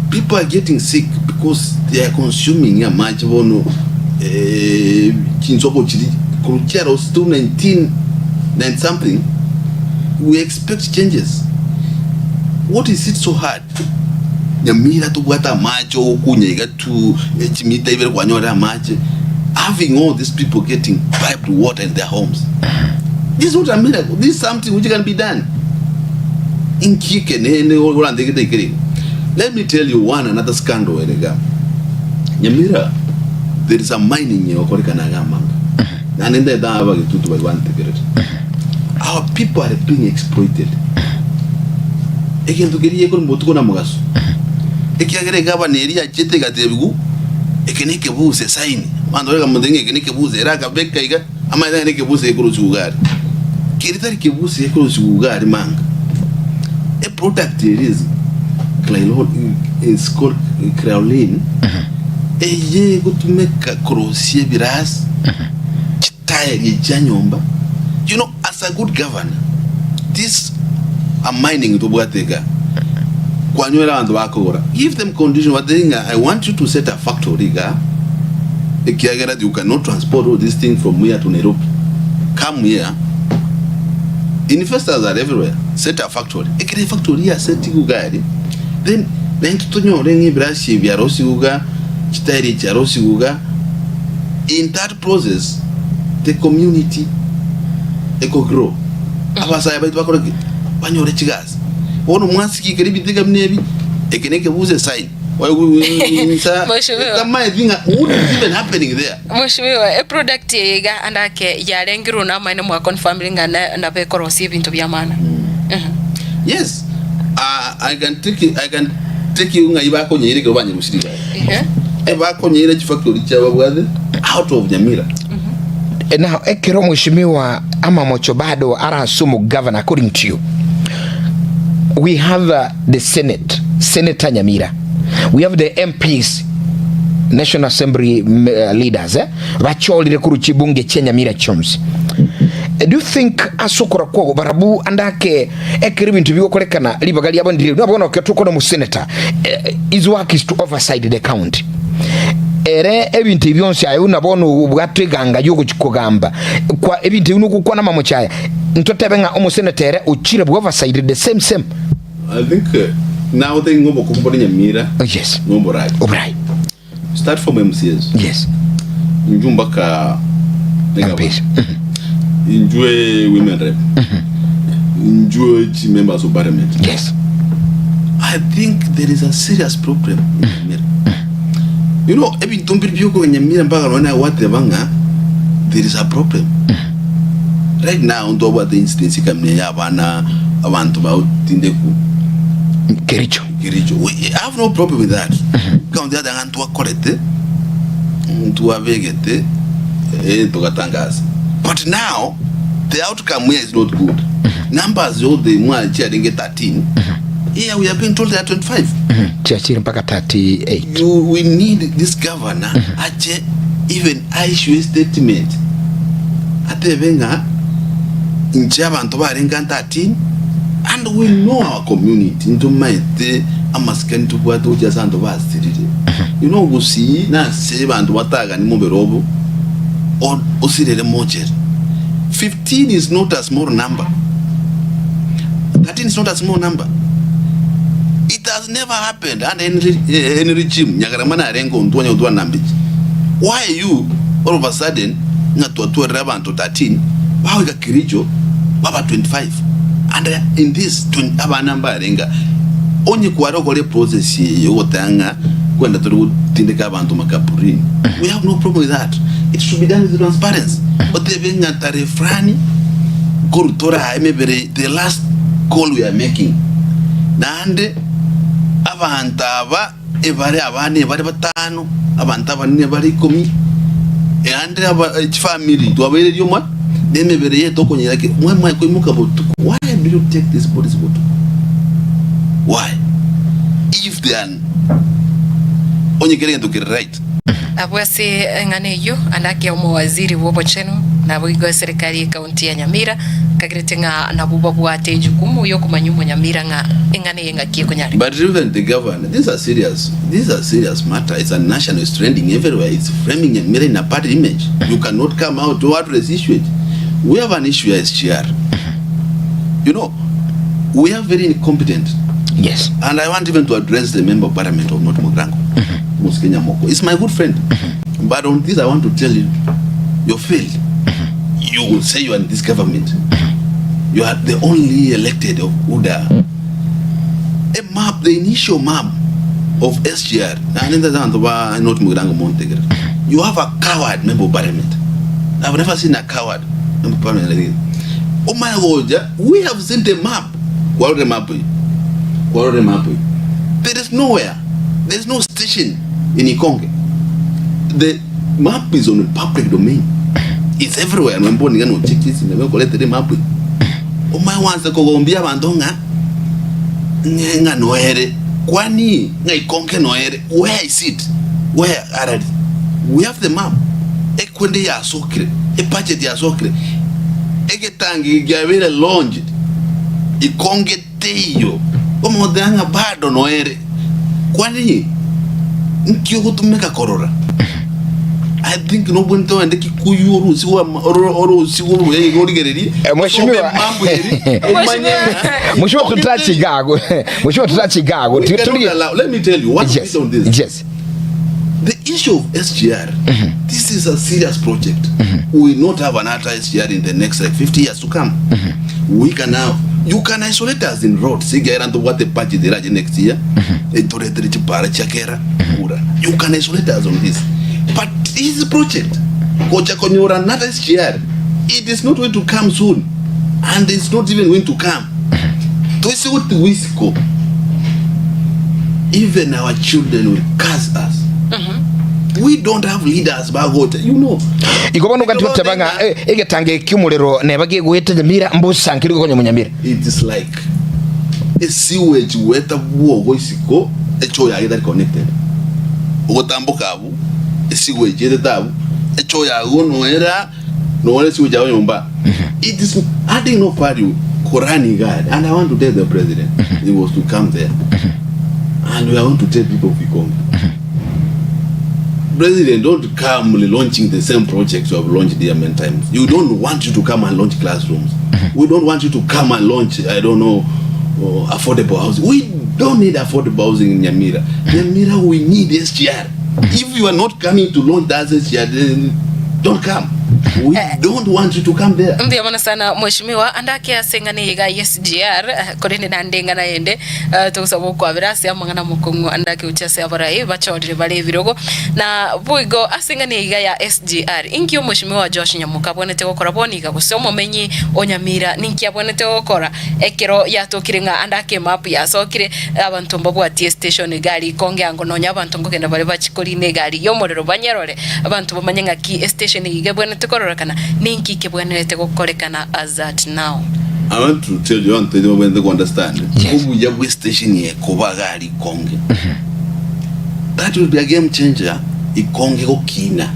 People are getting sick because they are consuming amache bono eh, chinsoko chiri korwa chiarositwe 1990 something we expect changes what is it so hard Nyamira tobwate amache ogokunya iga tu chimita ibere kwanyorire amache having all these people getting piped water in their homes this is not a miracle this is something which can be done inki ekenene orandegete ekere igo let me tell you one another scandal ere iga Nyamira there is a mining egokorekana iga amanga naende ndete abagetutu baria bantegerere our people are being exploited Egento keria gekore motuko na mogaso, ekiagera egavana eria yachete egatebigwa, Eke nekebusa, esaini. Abanto baria bakamotebia ng'a eke nekebusa, ere akabeka iga, amanyete ng'a nekebusa gekorosiwa iga aria. Keria tari kebusa gekorosiwa iga aria manga. Eproduct eria is crylo is called creolin, eye egotumeka korosia ebirasi, chitaeri chia nyomba, you know As a good governor, this a mining tobwate iga, kwanywera abanto bakogora, give them condition batebie ng'a I want you to set a factory iga, ekiagera you cannot transport all this thing from here to Nairobi, come here, investors are everywhere, set a factory, ekero efactory yasetigwe iga aria, then naintwe tonyore ng'a ebirasi ebi biarosigwe iga, chitairi echi chiarosigwe iga, in that process the community eko grow abasae baito bakore ki? Banyore chigasi. Bono mwasikikera ebitega buna ebi, eke nekebusa esign insa Mheshimiwa. tamaeti ng'a what is even happening there. Mheshimiwa, eproduct eye iga ande ake yarengirwe namaene mwa confirmire ng'a na- nabo ekorosia ebinto bia maana. Yes, uh, I can take you, I can take you ng'ai bakonyeire ekero banyerusirie iga. Ehe. Ebakonyeire chifactory chia babwate out of Nyamira. Now ekero mheshimiwa amamocho bado arase omogavana according to you we have the senate senator Nyamira we have the MPs National Assembly leaders eh? bachorire korwa chibunge chia Nyamira chionsi do you think ase okora kwago barabu andake Ekero ebinto bigokorekana ribaga riabo ndire buna bono ekero tokona omosenator eh, his work is to oversight the county ere ebinto ebi bionsi aye buna bono obwate eganga yogochi kogamba kwa ebinto ebi nogokwana amamocho aya ntotebe ng'a omosenator ere ochire bwa oversight the same same I think uh, now they ng'obo kumbore Nyamira oh, yes n'oborai. oborai Start from MCAs. Yes. Injwe mpaka MPs. Injwe women rep. Injwe chi members of parliament. Yes. I think there is a serious problem in Nyamira. You know, ebinto mbiri biokoba Nyamira mpaka nonye gwateba ng'a there is a problem. Right now ntobwate incidents ekamina ya abana abanto baotindeku Kericho. Kericho. We I have no problem with that. County yateba ng'a ntwakorete, ntwabegete, eh, togatangasa. But now, the outcome here is not good. Numbers yothe mwa chiarenge 13, here we are being told they are 25. Chiachire mpaka 38. You, we need this governor ache even aissue a statement atebe ng'a inche abanto barenge 13 And we know our community, ntomaete amasikani tobwate gochia ase abanto basirire. You know gusii nase abanto batagani mobere obo o- osirere mochere. 15 is not a small number. 13 is not a small number. It has never happened under any, re- eh, any regime. Nyagarama narenge onto onye gotwara number echi. Why you all of a sudden ng'a twatwarire abanto 13 bagoika Kericho baba 25 and in this abana mbarenge onye kware gokora eprocess eye yogoteba ng'a kwenda tore gotindeka abanto makaburini we have no problem with that it should be done with transparency otebe ng'a tarehe fulani nkoru tore aa emebere the last call we are making naende abanto aba Ebare abana ebare batano, abanto abanene ebare ikomi, naende aba chifamiri twabairerie omwa na emebere yaito okonyera ki mwe mwaye koimoka botuko. Why do you take these bodies botuko? Why? If they are onye kere egento kere right. Abwo ase eng'ana eyio, ande ake omowaziri bw'obochenu, naboigo eserikari y'ecounty ya Nyamira, Kagerete ng'a nabwo babwate ejukumu y'okomanya omonyamira ng'a eng'ana eye ng'aki ekonyareka. But even the governor, this is a serious, this is a serious matter, it's a national, it's trending everywhere, it's framing Nyamira in a bad image. You cannot come out to address issue it. We have an issue ya SGR. You know, we are very incompetent. Yes. And I want even to address the member of parliament of North Mugirango, Mosike Nyamoko. He's my good friend. But on this, I want to tell you, you failed. You will say you are in this government. You are the only elected of UDA. A map, the initial map of SGR. Na nenda ba North Mugirango Montegre. You have a coward member of parliament. I've never seen a coward member of parliament like this. Oh my God, we have seen the map. Kwarore map iyi. Kwarore map iyi. There is nowhere. There is no station in Ikonge. The map is on the public domain. It's everywhere. Nwemboni ng'a nocheki ase nabo ekoretere map eye. Omanye gwansa kogombia abanto ng'a ng'e ng'a noere. Kwani ng'a Ikonge noere. Where is it? Where arari? We have the map. Ekwende yasokire. Ebudget yasokire. Egetangi kiabeire launched. Ikonge teiyo. Omotebia ng'a bado noere. Kwani nki ogotumeka korora? I think nobwenerete ogende Kikuyu orusigwe ama- oro- orusigwe obuya iga origererie Eh, mheshimiwa. osome mambo eri omanye ng'a Mheshimiwa tutachigago. Mheshimiwa tutachigago. We cannot allow, let me tell you one Yes. bit on this. Yes. The issue of SGR, this is a serious project. We will not have another SGR in the next like 50 years to come. We can have, you can isolate us in roads. Sigera ntobwate budget erache next year. Etoretere chipara chia kera kura. You can isolate us on this. But this project, gocha konyora another SGR, it is not going to come soon. And it's not even going to come. Toise goti wisiko. Even our children will curse us. We don't have leaders bagocha, you know. Igo bono ogati goteba ng'a eh, egetango eki omorero neba gegoeta nyamira mbosankeri gokonya omonyamira. It is like a sewage goeta bwogo isiko echoo yaye etari connected. Ogotamboka abwo esewage etete abwo echoo yago noera Nore sewage agwo nyomba. It is adding no value korani iga are. And I want to tell the president he was to come there. And we are going to tell people of Ikonge. President, don't come launching the same projects you have launched here many times. You don't want you to come and launch classrooms. We don't want you to come and launch, I don't know, affordable housing. We don't need affordable housing in Nyamira. Nyamira, we need SGR. If you are not coming to launch that SGR, then don't come. We don't want you to come there. Mbuya mono sana mweshimiwa ande ake ase eng'ana eye iga ya SGR eh, korende naende eng'ana yende eh, togosaba okwabera ase amang'ana amokong'u ande ake gochia ase abarai bachorire bare ebirogo na boigo ase eng'ana eye iga ya SGR inki omweshimiwa Josh Nyamoka abwenerete gokora bono iga gose omomenyi o Nyamira ninki abwenerete gokora ekero yatokire ng'a ande ake emap yasokire abanto mbabwatie estation egari ikonge ango nonya abanto nkogenda bare bachie korina egari y'omorero banyerore Abanto bamanye ng'aki estation eye iga ebwenerete kororekana, ninki kebwenerete gokorekana as at now. I want to tell you abanto baito babwenerete ko understand Yes. obuya bwe station eye koba iga aria ikonge that will be a game changer ikonge gokina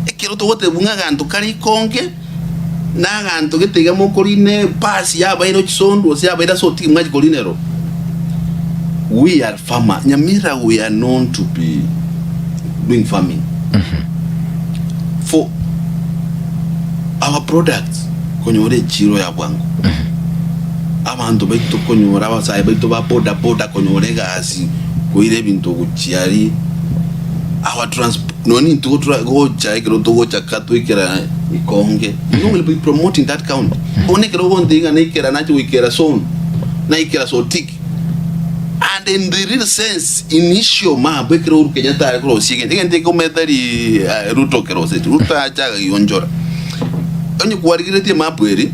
ekero togotebwa ng'a aganto kare ikonge na aganto gete iga mokorina ebasi yabaire chisondu gose yabaire ase otigi mwachi korina ero we are farmer Nyamira we are known to be doing farming for our products konyora echiro ya bwango abanto baito konyora abasae baito ba boda boda konyora egasi koira ebinto gochia aria our trans nonye intwe gotura gocha ekero togocha ka toikera ikonge you know we'll be promoting that county bono ekero ogontebia ng'a naikera nache goikera soon naikera sotik And in the real sense initial map ekero Uhuru Kenyatta are korosia egento, egento ekeomete tari Ruto okerosetie, Ruto acha agagionchora. Onye kwarigeretie emap eri,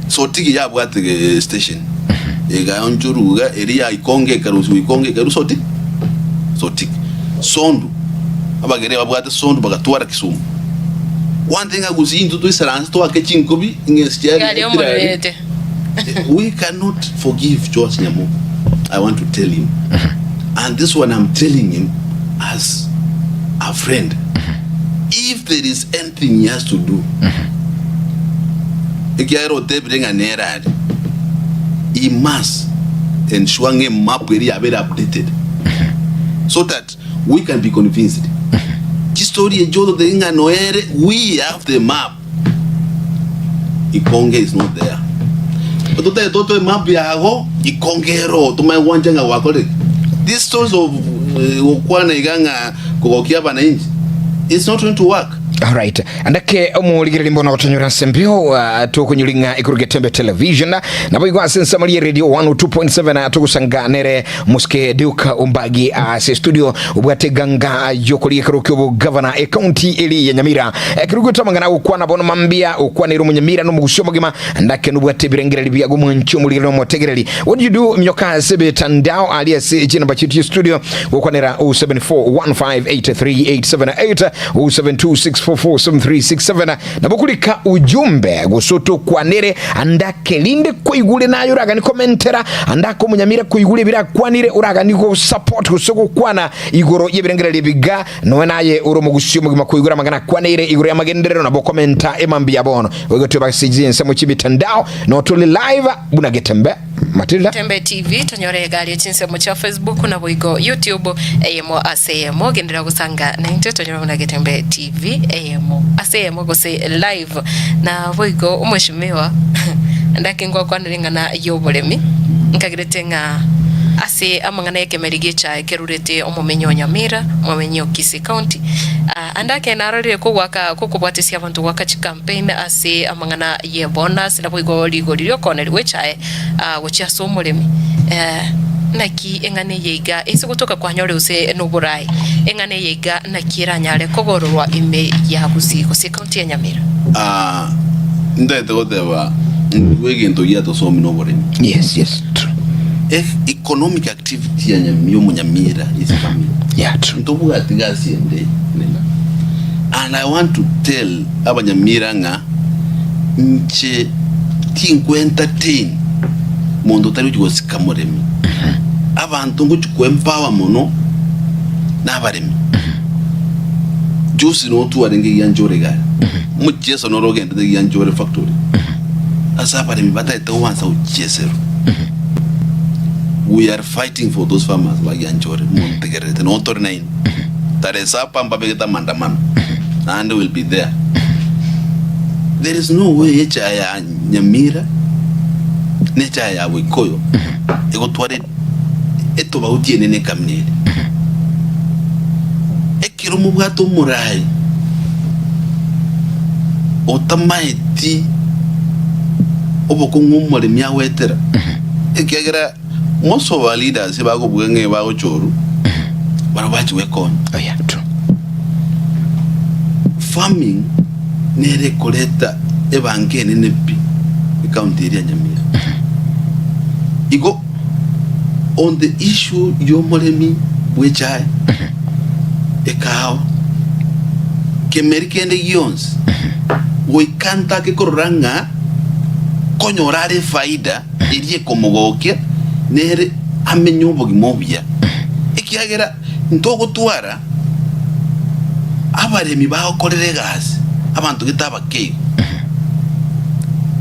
Sotigi yabwate ge station, egaonchorwa iga eria ya Ikonge ekarosiwa Ikonge ekarwa Soti Sotik. Sondu, abagere babwate Sondu bagatwara Kisumu. One thing Gusii intwe toisaranse toake chinkobi ng'a esi Egari chiari omorero. We cannot forgive Joash Nyamu. I want to tell him. And this one I'm telling him as a friend. If there is anything he has to do, Ekiagera otebire ng'a nere are, he must ensure ng'a emap eria yabeire updated so that we can be convinced. Chistory echi ototebie ng'a noere, we have the map. Ikonge is not there. Totagete otoe map yago, ikonge ero, tomanye gwancha ng'a gwakorire ki. These stories of eh, gokwana iga ng'a kogokia abananchi, it's not going to work. Alright. Andake omorigereri mbono gotonyora ase mbio tokonyori ng'a ikoruga Tembe Television nabo igo ase ensemo rie radio 102.7 togosanga nere Muske Duke Ombagi ase studio obwate ganga yokoria ekero ki'obogavana ekaunti eri ya Nyamira ekero goeta amang'ana gokwana bono mambia okwanera omonyamira nomogusi omogima ndake nobwate ebirengereri biago mwanchi omorigereri omotegereri what do you do minyoka ase betandao ari ase chinamba chitu studio gokwanera 0741583878 0726447367 nabo kurika ujumbe gose otokwanere andake rinde koigure naye oragani komentera andake omonyamira koigure ebirakwanire oragani go support gose gokwana igoro y'ebirengererio ebiga noe naye ore omogusii omogima koigura amang'ana akwaneire igoro y'amagenderero nabo komenta emambia bono boigo twebagase chinsemo chi'emitandao notore live buna getembe Matilda. Tembe TV, tonyore egari chinsemo chia Facebook naboigo YouTube eyemo ase eyemo. Genderera gosanga naintwe tonyore buna Getembe TV eyemo ase eyemo gose live. Naboigo omweshimiwa ndake ngwakwanere eng'ana y'oboremi nkagerete ng'a ase amang'ana y'ekemeri gi'echae kerurete omomenyi o Nyamira, omomenyi o Kisii County. Ande ake narorire kogwaka gokobwatesia abanto goaka chicampaign ase amang'ana ye bonus naboigo rigori riokonerigwa echae gochia ase omoremi. Naki eng'ana eye iga ase gotoka kwanyore gose noboraai, eng'ana eye iga naki eranyare kogororwa ime ya Gusii gose ecounty ya Nyamira? Ntagete goteba nigwe egento giatosomia noboremi. Yes, yes, true. Economic activity ya omonyamira is farming. Yeah, true. Ntobwati gasi ende nene. And I want to tell abanyamira ng'a inche tinkwe entertain monto otari gochi gosika moremi. Abanto ngochi ko empower mono na abaremi. Juzi no twarenge Gianchore iga aria. Omochieso noro ogendete Gianchore factory. Ase abaremi batagete goansa gochieserwa. We are fighting for those farmers ba Gianchore montegererete noo tore nainwe. Tarehe saba mbabegete amandamano naende will be there. There is no way echae ya Nyamira na echae ya Boikoyo egotwara etobauti enene ekamina ere. Ekero mobwate omorai otamaeti obokong'u omoremi agoetera, ekiagera most of our leaders ebakobuga ng'a ebagochorwa, barabwo bachi gwekonya. Oh yeah, true. Farming nere ekoreta ebanka enene pi ecounty eria ya Nyamira. Igo on the issue y'omoremi bw'echae, ekahawa, kemeri kende gionsi, goika ntake korora ng'a konyora are efaida eria ekomogokia nere amenye obogima obuya, ekiagera ntogotwara abaremi bagokorera egasi abanto gete abake igo,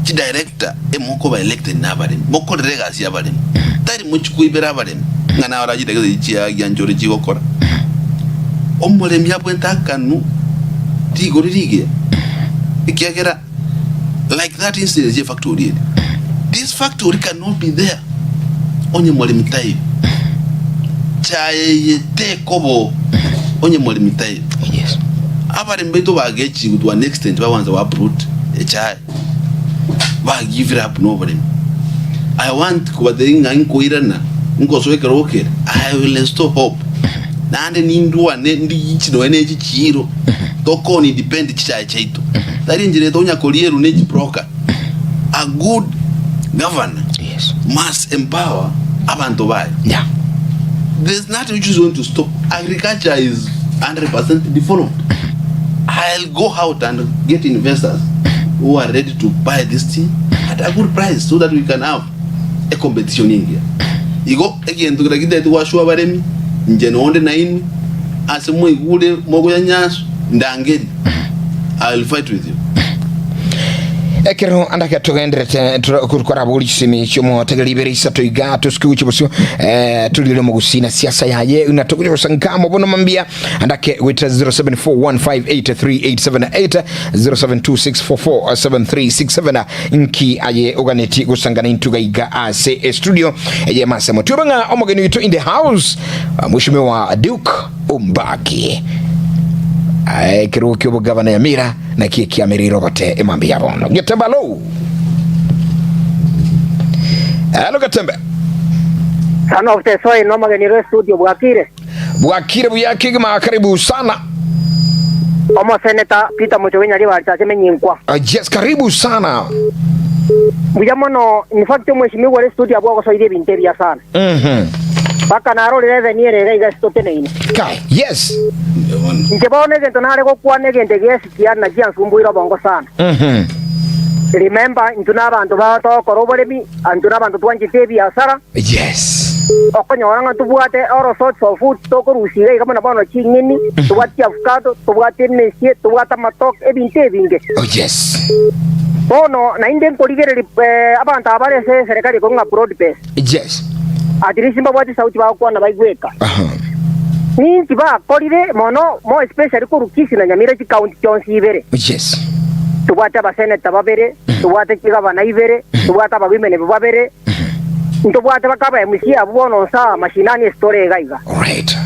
chidirector emokoba elected nabaremi, mokorere egasi y'abaremi, tari mochie koibera abaremi ng'a naye orachire gose chiagianchore chigokora. Omoremi abwente akanu rigori rigiya, ekiagera like that instance ye factory ere, this factory cannot be there onye moremi taiyo, chae eye tekoba oo onye moremi taiyo. Yes. Abaremi baito bagechigwe to an extent bagwansa go uproot echae. Ba give it up noboremi. I want kobatebia ng'a nkoirana nkosoa ekerogo kere I will restore hope naende nindwane ndiichi nonya ne chichiiro tokoni depend chichae chiaito tari enchera etonya korierwa ne chibroker a good governor Yes. must empower abanto baye Yeah. there's nothing which is going to stop agriculture is 100% developed I'll go out and get investors who are ready to buy this thing at a good price so that we can have a competition engiya. Igo egento kera gitagete gwasua abaremi, inche nonde nainwe, ase mwaigure mogoyanyasu, ndangeri, I will fight with you. Ekero andake togenderete korabori chisemi chiomotegeri ibere isato iga tosuke gochia bosio eh, torire omogusii na siasa yaye na togochia gosanka mobono mambia andake goetera 0741583878 0726447367 nki aye oganeti gosangana intwe gaiga ase estudio eye masemo tiobe ng'a omogeni oito in the house mheshimiwa Duke Ombaki ekerogo kia obogavana Nyamira naki ekiamereire ogote emambia ya bono. Getembe alo. Hello Getembe. Son of the soil nomogeni rwe studio bwakire. Bwakire buya kegima karibu sana. Omoseneta Peter Muchoge Nyaribari ase Menyinkwa. Yes karibu sana. Mbuya mono in fact omweshimiwa ore studio abwo ogosoirie ebinto ebiya sana. Mpaka narorire eveni ere iga iga ase toteneine. Kai, yes. Inche bono egento nare gokwana egento egesiki ande nakio giansumbuire obongo sana. Remember, intwe nabanto ba togokora oboremi, intwe nabanto twanchete ebiasara. Yes. Okonyora ng'a tobwate all sorts of food tokorusia iga iga buna bono ching'eni, tobwate chiavocado, tobwate emesie, tobwate amatoke, ebinto ebinge. Oh yes. Bono naende nkorigereria eh, abanto aba bare ase eserekari ekong'a broad base. Yes. At least mbabwate esauti bagokwana baigweka. Aha. Ninki bakorire mono more especially korwa Kisii na Nyamira chicounty chionsi ibere. Yes. Tobwate abaseneta babere, tobwate chigavana ibere, tobwate abawomen babere, ntobwate baka aba MCA abwo bono nsa mashinani ase tore iga iga. Alright.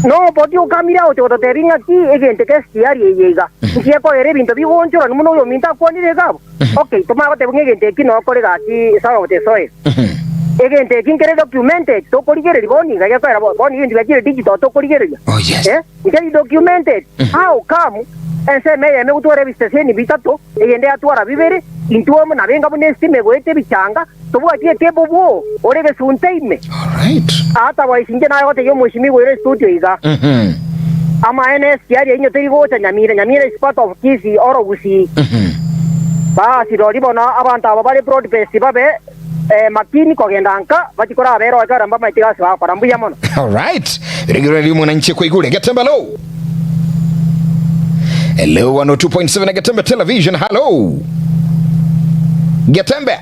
Nobody okamire out gototebi ng'aki egento eke SGR eye iga. Nki ekoera ebinto bigoonchorani buna oyominto akwanire iga abwo. Okay, tomanye goteba ng'a egento eki nokore gaki son of the soil. Egento eki nkere documented tokorigereria bono iga gekoera bo- bono ebinto biachire digital tokorigereria. Oh yes. Eh, nkeri documented. How come ensemo eyemo egotwara ebistesheni bitato, eyende yatwara bibere, intwe amo nabe enga buna estima egoeta ebichanga, tobwati ekebo bwoo ore egesunte ime. Alright. Otherwise inche naye gotebia omweshimiwa oire estudio iga. Amaene esiaria inye teri gocha Nyamira, Nyamira is part of Kisii or Gusii. Basi rori bono abanto aba bare broad based babe eh, makini kogenda nka bachie korabera oo ekero mbamaeti gasi bagokora. Mbuya mono. Alright. Rigiro ri mwananchi kwaigure Getembe hello. Hello 102.7 Getembe Television hello. Getembe.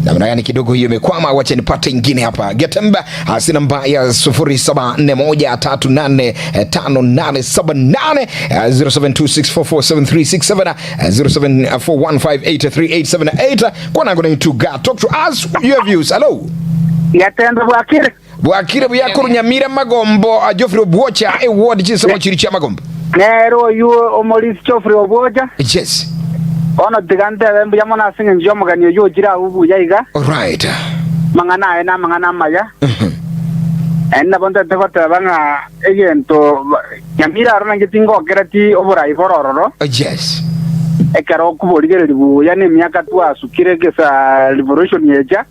Namna gani kidogo hiyo imekwama, wacha nipate ingine hapa. Getembe asi namba ya 0741385878 0726447367 0741583878 kwa nango na tuga talk to us your views hello Getembe bwakire. Bwakire buya korwa Nyamira Magombo a Geoffrey Obwocha eward chinsemo chiri chia Magombo. Nere oyio omorisia Geoffrey Obwocha. Yes. Bono tiga ntebe mbuya mono ase engencho y'omogeni oyio ochire agwo buya iga. Alright. Amang'ana aye namang'ana amaya. Naende nabo ntete goteba ng'a egento Nyamira aro nainche tingokereti oborai bore ororo. Yes. Ekero okoborigereria buya nemiaka twasukire gesa revolution echa,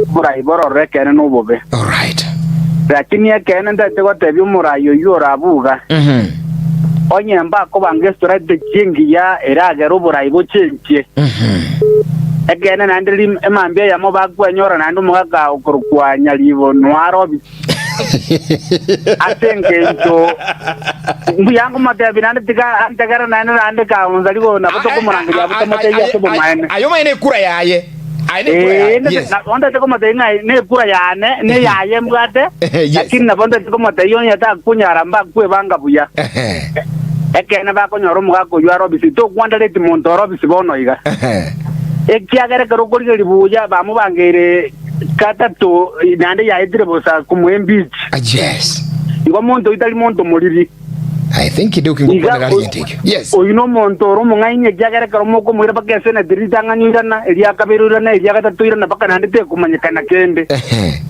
oborai bore ororo ekeene nobobe. Alright. Lakini ekeene ntagete gotebia omorai oyio ore abwo iga, onye mbakobanga estrategy engiya eragere oborai bochenchie, ekeene naende rim- emambia eyemo bakwenyora naende omogaka okorokwa Nyaribo noarobi. Ase engencho mbuya nkomotebia naende tiga antegere naende naende kaonsa rigo nabo tokomorangeria abwo tomotebie ase obomaene. Aye omanye nekura yaye. Aye nekura Ee, yaye. ndete- Yes. na- ndete komotebia ng'a nekura yane neyaye mbwate Yes. lakini nabo ndete komotebia onye takunyara mbakwebanga buya Ehe. ekeene bakonyora omogaka oyio are obisi tokwandareti monto ore obisi bono iga Ehe. ekiagera ekero okorigereria buya bamobangeire Gatato, naende yaetire bosa komoa embichi. Yes. Igo monto oyio tari monto moriri. I think Duke Iga ngokwanera ari gento ekio. Yes. oyio nomonto ore omong'aini, ekiagera ekero mokomoira mpaka eseneti ritang'ani oirana, eria kabere oirana, eria gatato oirana, mpaka naende tekomanyekana kende. Ehe.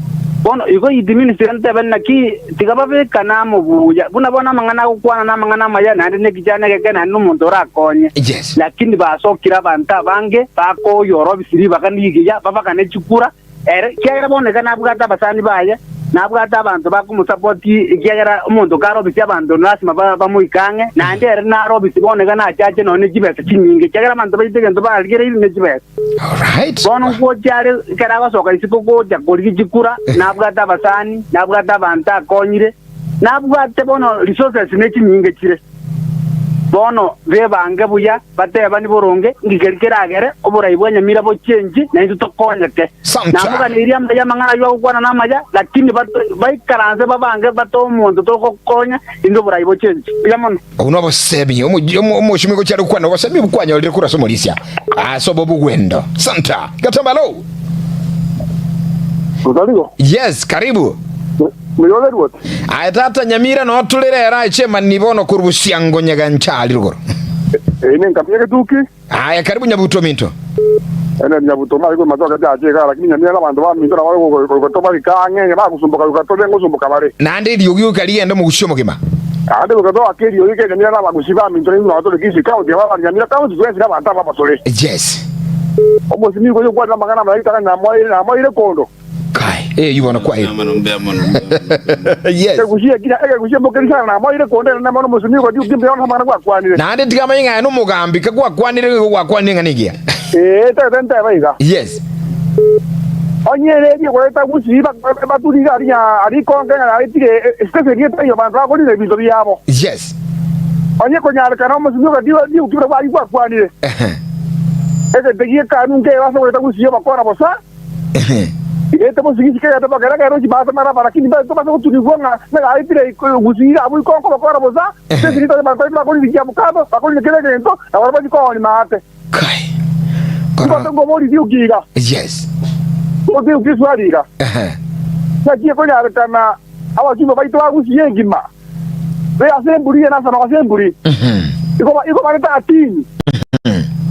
Bono igo it means ntebe naki tiga babekane amo buya, buna bono amang'ana agokwana namang'ana amaya, naende nekichana egeke, naende nomonto orakonye. Yes. Lakini basokire abanto abange bakoyora obisi ribaga rigiya, babagane chikura, ere, ekiagera bono iga nabwate abasani baye, nabwate abanto bakomosapoti, ekiagera omonto kare obisi abanto lasima bamoike ang'e, naende ere nare obisi bono iga nachache nonya ne chibesa chinyinge, ekiagera abanto baito egento barigereire ne chibesa. Alright. Bono ngocha are, ekero agosoka isiko gocha korigia chikura, nabwate abasani, nabwate abanto akonyire, nabwate bono resources ne chinyinge chire. Bono bebange buya, batebani boronge, inki keria keragere oborai bwa nyamira bochenchie, na intwe tokonyeke. Santa. Namoganeirie amaya amang'ana ayio agokwana namaya, lakini baikaranse babange batoe omonto togokonya, intwe oborai bochenchie. Mbuya mono. Obwo nobosemi omochumi gochia are gokwana obosemi obwo kwanyorire korwa ase omorisia ase obo obogwendo. Santa. Gatambalo. Otarigo? Yes, karibu. Muyore ruoth. Aye tata Nyamira noo tore rero aye chemani bono korwa bosiango nyagancha aria rogoro. Eye nenkambi y'egetuki. Aye karibu Nyabuto ominto. Ene Nyabuto mari korwa matoke achache igaa lakini Nyamira nabanto baminto nabo goika tobarike ang'e bagosumboka goika tobe ngosumboka bare. Naende eriogi goika rigende omogusi omogima. Naende goika toake eriogi ke Nyamira nabagusi baminto naintwe nabo tore Kisii County aba abare Nyamira County twensi nabanto abamo tore. Yes. Omosimi gocha gokwanera amang'ana amaya ritang'ani namoeire namoeire kondo. Kai, eh, yubono kwaire. Mbuya mono, mbuya mono, mbuya mono, mbuya mono. Yes. Ekegusia ekina ekegusia mokeri sana namoeire kondo ere mono omosimi gocha okimbia bono amang'ana gwakwanire. Naende tiga amanye ng'a aye nomogambi, kagwakwanire nigo gwakwanire ng'a negiya. Ee, tete ntebe iga. Yes. Onye ere erio goeta gusii baturi iga aria aria ikonge ng'a yaetire esitesheni etaiyo abanto bakorina ebinto biabo. Yes. Onye konyarekana omosimi ogatiga riuki buna bwayio gwakwanire. Ehe. Egento gi'ekanu nkebe ase goeta gusii obakora bosa, Ehe. Egento bosigisi kegete bokera kere gochia baase maraba, lakini mbaete tobase goturigwa ng'a yaetire gusii iga abwo ikonge obakora bosa, esitesheni etaiyo abanto baito bakorina chiabukato, bakorina kera egento, na barabwo bachie koonia maate. Kai. Nigo Kora. nkoboria riuki iga, Yes. riuki eswali iga, Ehe. Naki ekonyarekana abachumba baito ba Gusii engima be ase emburi eye na ase emburi, igo igo barete atinyi,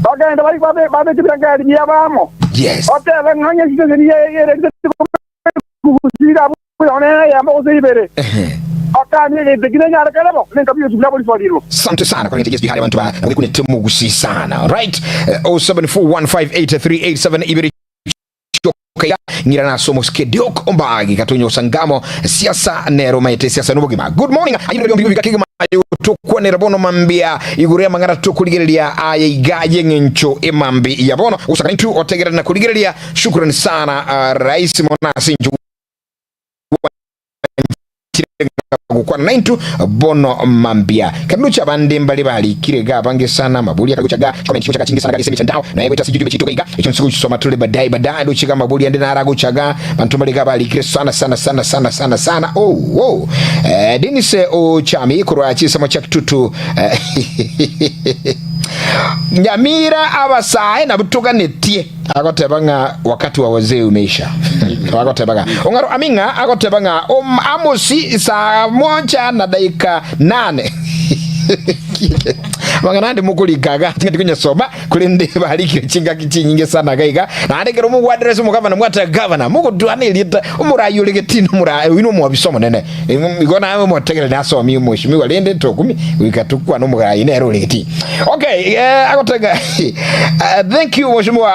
bagende bari babe babeke ebirengererio biabo amo, Yes. batebe ng'a onye chiseseni yererete Gusii iga abwo Yone eyemo gose ibere, Ehe. bakanie egento ekio nenyarekane bo, nenkabi Yesu buna boriswarirwe. Asante sana kwa nitegezo bihari abantu ba wekunete mugusi sana. Right. 0741583887 ibiri choka ngira na somo skediok ombagi katonyo sangamo siasa nero maete siasa nubogima. Good morning. Ayiro mbibi kakigima tukwanera bono mambia iguru ya mang'ana tukuligereria aya igaye ng'encho emambi ya bono usakanitu otegera na kuligereria shukrani sana uh, rais monasi nju gukwana naintu bono mambia kaducha bande mbali balikire ga bange sana mabuli akaguchaga comment chochaga chingi sana galise mitandao na yego tasi jumbe chitoka iga icho nsiku chisoma tule badai badai nduchiga mabuli ande nara guchaga bantu mbali ga balikire sana sana sana sana sana sana oh oh eh, Dennis Ochami kurwa chisemo cha kitutu eh, Nyamira abasae nabutuganetie agoteba ng'a wakati wa wazee umeisha agoteba ng'a ong'aro aming'a agoteba ng'a um, amosi saa moja na dakika nane mang'ana ande mokorikaga ting'ati konyasoma korende barikire chingaki chinyinge sana iga iga naende ekero mogwaderesa omogavana mwateba gavana mogotwana erieta omorai ore getini omorai oyio nomwabisa omonene Igo naye motegerere nasomie omweshimiwa rende tokumi goika tokwane omogai nere ore geti. Okay, eh, agotega eh, thank you mweshimiwa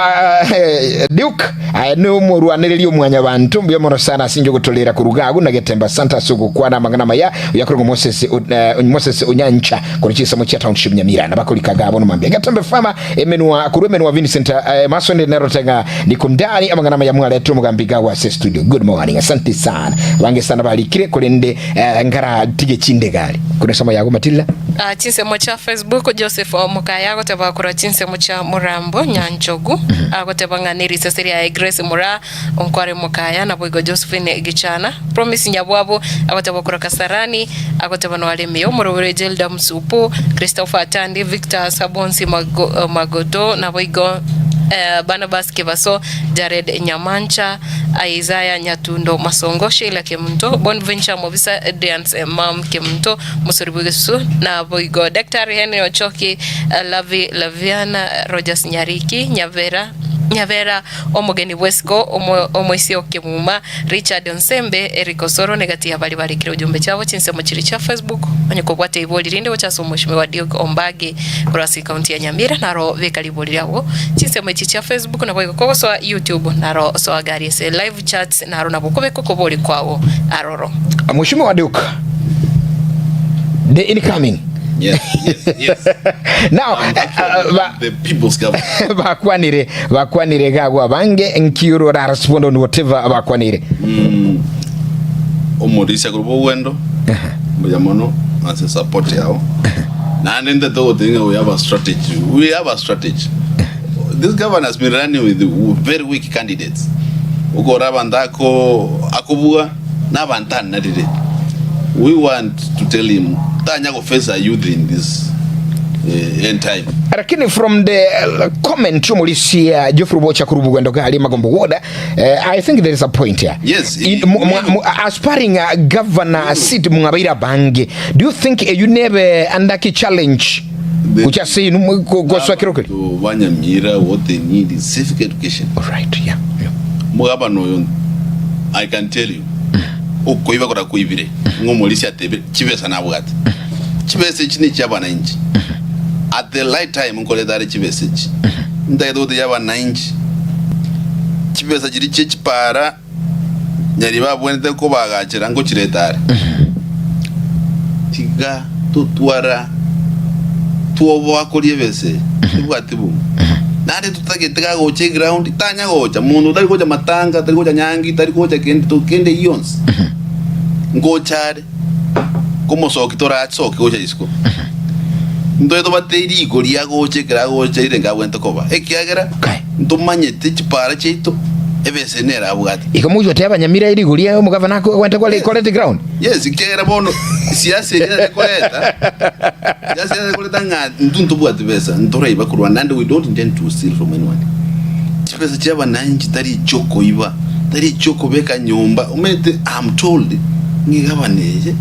eh, Duke aye ni omorwanereria omwanyabanto mbuya mono sana ase inche ogotorera koruga agwo na Getemba asante ase ogokwana amang'ana amaya oyakorwa Moses eh, Moses Onyancha korwa chinsemo chia township Nyamira na bakorikaga abo nomambia Getembe farmer emenwa korwa emenwa Vincent eh, Mason nerotenga Niko ndani amang'ana amaya mwaretire omogambi iga agwo ase studio. Good morning. Asante sana. Abange sana barikire korende eh, ngaratige chindegari. Kore somo yago Matilda. Ah, chinsemo chia Facebook Joseph Omokaya agoteba korwa chinsemo chia Murambo Nyanchogu agoteba ng'a nerisese riaye Grace Muraa Onkware Mokaya naboigo Josephine Gichana Promise Nyabwabo agoteba korwa Kasarani agoteba noare ime y'omoroboro Jelda Musupu Christopher Atandi Victor Sabonsi Mago, Magoto naboigo eh, Barnabas Kebaso Jared Nyamancha Isaiah Nyatundo Masongo Sheila Kemunto Bonventure Mobisa Dance Mam Kemunto Mosori bw'egesusu naboigo Daktari Henry Ochoki Lavi Laviana Rogers Nyariki Nyabera Nyabera Omogeni bw'esiko omoisia o Kemuma Richard Onsembe Eric Osoro negati ya baria barikire ujumbe chiabo chinsemo chiria chia Facebook onye kobwate ibori rinde gocha ase omweshimiwa Duke Ombagi korwa ase ekaunti ya Nyamira naro beka ribori riabo chinsemo echi chia Facebook naboigo kogosoa YouTube naro soa gari ase live chats naro nabo okobeka okobori kwao aroro. Mweshimiwa Duke, the incoming Yes, yes, yes. Now, I'm actually the people's government. bakwanire bakwanire iga agwo abange nkiuru ora respond on whatever bakwanire. Omorisia korwa bogwendo mbuya mono ase support yao. Naende ntete goteba ng'a we have a strategy, we have a strategy. This governor has been running with very weak candidates. Okora abanto ako akobua na abanto anarire. We want to tell him tanya go face a youth in this eh, end time. Lakini from the comment y'omorisia Geoffrey Bocha korwa Bugwendo gari Magombo Ward, I think there is a point here. Yes, In, mu, mu, mu, aspiring governor seat mwabaire abange. Do you think eyu nebe andaki challenge The- gocha ase inu gosoa kero keri? Abanto ba Nyamira what they need is civic education. All right, yeah, yeah. Omogabana oyo I can tell you okoiba kora koibire ng'a omorisia atebire chibesa nabwate. Chibesa echi ne chia abananchi. At the right time nkoreta are chibesa echi. Ntagete gotebia abananchi chibesa chiria chie chipara nyari babwenerete kobagachera ngochireta are. Tiga totwara twoboa koria ebesa eye tebwati bomo. Naende totagete gagocha eground tanya gocha monto otari gocha matanga tari gocha nyangi tari gocha kende to kende gionsi ngocha are komosoki torasoke gocha isiko. Ntoe tobate riko ria gocha ekero agocha rire nkabwenerete koba ekiagera Okay. Ntomanyete chipara chiaito, ebesa nere abwate. Igo mochie goteba Nyamira rigori riaye omogavana akogwente Yes. korete ground. Yes, ekiagera bono siasa eria nere koreta, siasa eria nere koreta ng'a intwe ntobwati besa, ntoraiba korwa naende we don't intend to steal from anyone. Chibesa chia abananchi tari echiokoiba, tari echiokobeka nyomba, omanyete am told ng'a egavana eye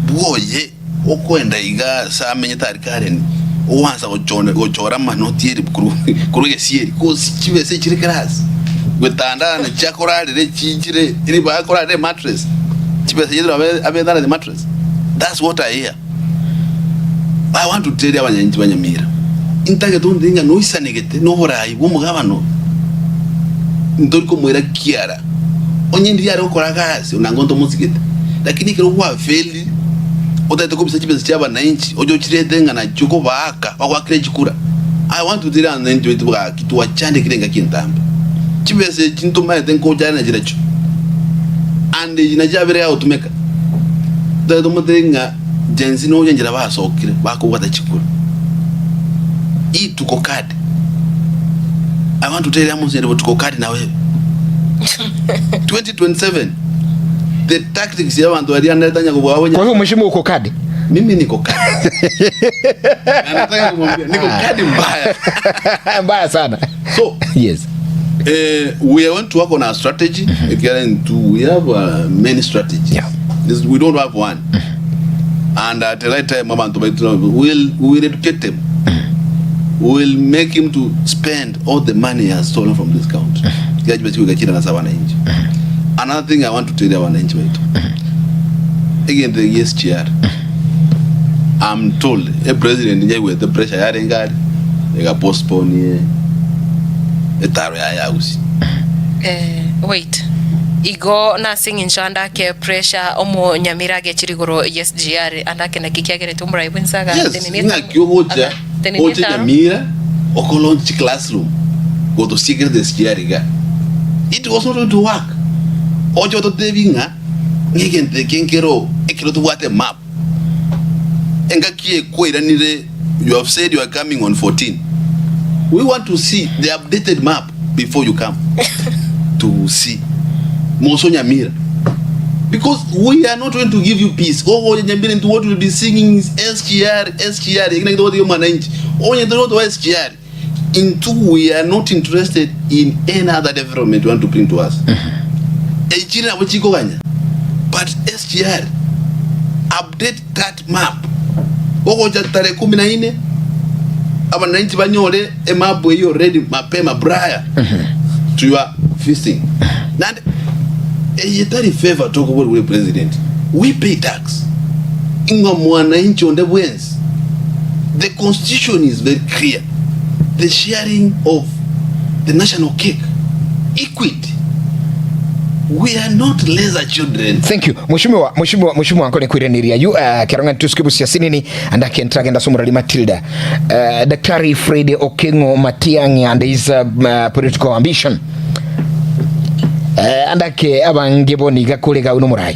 bwoye. Okoenda iga ase amenyete aria Karen, ogwansa gochora amanoti elifu korwa egesieri, gose chibesa echire class, gwetandana chiakorarera echichire ribaga korarera emattress, chibesa chiaito nabo abetandete mattress. That's what I hear. I want to tell abanyanchi ba Nyamira, intagete onde ng'a noisanegete noborai bwa omogabana oyo, ntori komoira kiara, onye ndiria are gokora gasi onango ntomosigete, lakini ekero gwafailed, Otagete kobisa chibesa chia abananchi oche ochirete ng'a nachio kobaaka bagoakere chikura. I want to tell abananchi baito gaki twachandekire engaki entambe. Chibesa echi ntomaete nkochare nachirechio and echi nachio chiabeire gagotumeka. Otagete omotebie ng'a Gen Z nonya enchera basokire bakobwata chikura. Hii tuko kadi. I want to tell Amos Nyaribo tuko kadi na wewe. 2027 the tactics ya bantu baria ndetanya kobua Kwa hivyo mheshimiwa uko kadi? Mimi niko kadi. Na nataka kumwambia niko kadi mbaya. Mbaya sana. So, yes. We are going to work on our strategy. Mm -hmm. We have many strategies. Yeah. This, we don't have one. Mm -hmm. And at the right time abantu baitu we will educate them. We will make him to spend all the money he has stolen from this country. Kiachibe chikoika chire ase abananchi. Another thing I want to tell abananchi baito. Egento eke SGR. I'm told e president nyaigwete pressure yarenge aria ega postpone etaro yaye ya Gusii. Eh, wait. Igo nase eng'encho ande ake pressure omonyamira agechire igoro ye SGR ande ake naki kiagerete omorai bwensi Yes, agatenenia ng'aki ogocha agatenenia oche etaro. Nyamira okolaunch chiclassroom gotosiekerete SGR iga. It was not going to work. Oche ototebi ng'a ng'egento eke nkero ekero tobwate emap. Engaki eye kwairanire you have said you are coming on 14. We want to see the updated map before you come to see Moso Nyamira. Because we are not going to give you peace. Ogocha Nyamira into what we'll be singing is SGR, SGR. Ekio nakio togotebi omwananchi. Onye tori gotoa SGR. Intwe we are not interested in any other development you want to bring to us. Echire nabo chikoganya but SGR update that map gogocha tarehe kumi na ine abananchi banyore emap eyio already mapema prior to your feasting. Naende eye tari favor tokoborwa buna president we pay tax ing'a mwananchi onde bwensi The constitution is very clear, the sharing of the national cake, equity. We are not lesser children. Thank you. Mheshimiwa, Mheshimiwa, Mheshimiwa Ankole kwiraniria yu kero ng'a tusuke busia sinini and akentragenda somorari Matilda. Daktari Fred Okengo Matiang'i and his political ambition. Andake abange boniga kore gau nomorai.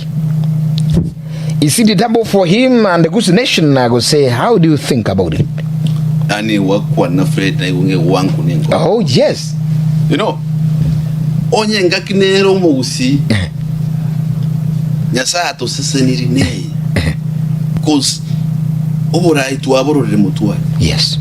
Is it double for him and the Gusii nation gose how do you think about it? Yaani gwakwana Fred naigo ng'e gwanku ninko. Oh yes. You know, onye engaki nere omogusii Nyasaye atoseseniri neye cause oborai twabororire motware. Yes.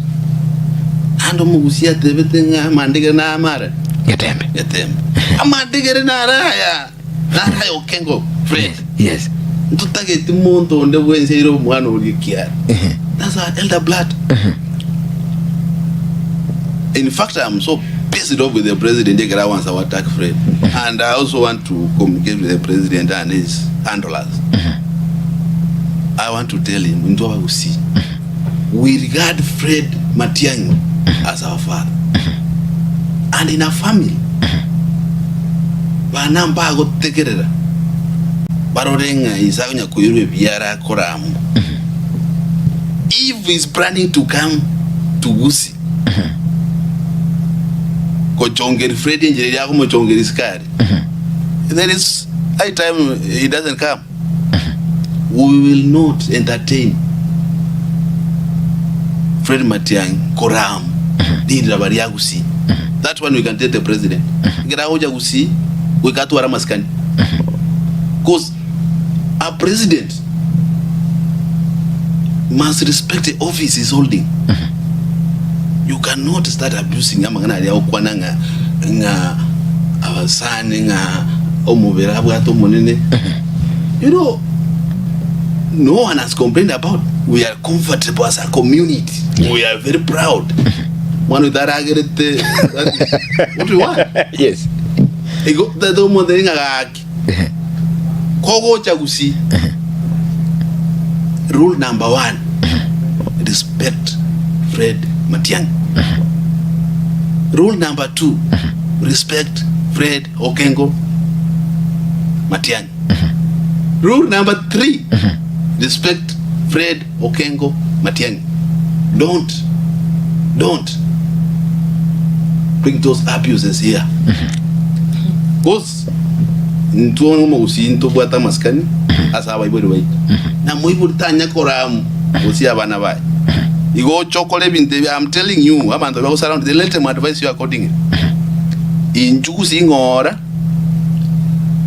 Naende omogusii atebete ng'a amandegere namare Getembe. getembe. Amandegere nare aya. Naraye okengo Fred. Yes. Ntotageti monto onde bwensi aire omwana oria ekiara. That's our elder blood. In fact, I'm so pissed off with the president ekero awansa go attack Fred. And I also want to communicate with the president and his handlers. I want to tell him, intwe abagusii, we regard Fred Matiang'i as our father. And in a family, bana mbagotegerera barore ng'a ise akonya koirwa ebiara akore amo. If he's planning to come to Gusii gochongeri Fred enchera eria akomochongeri isiko aria, there is high time he doesn't come. We will not entertain Fred Matiang'i koramo riraba ria Gusii. That one we can tell the president. Ekero agocha Gusii goika atware amasikani. Cause a president must respect the office he's holding. You cannot start abusing amang'ana aria agokwana ng'a ng'a abasani ng'a omobere abwate omonene. You know, no one has complained about we are comfortable as a community. We are very proud. Mwana oito aragerete that is what we want. Yes. Igo tata omonto ng'a gaki kogocha gusii rule number one respect Fred Matiang'i. Rule number two respect Fred Okengo Matiang'i. Rule number 3, respect Fred Okengo Matiang'i. Don't, don't bring those abuses here. Cause intwe omogusii ntobwate amasikani ase abaibori baito. Na moibori tanya koramu gose abana baye. Igo oche okore ebinto ebi, I'm telling you, abanto bago surround, they let them advise you accordingly. Inchu gusii ng'ora.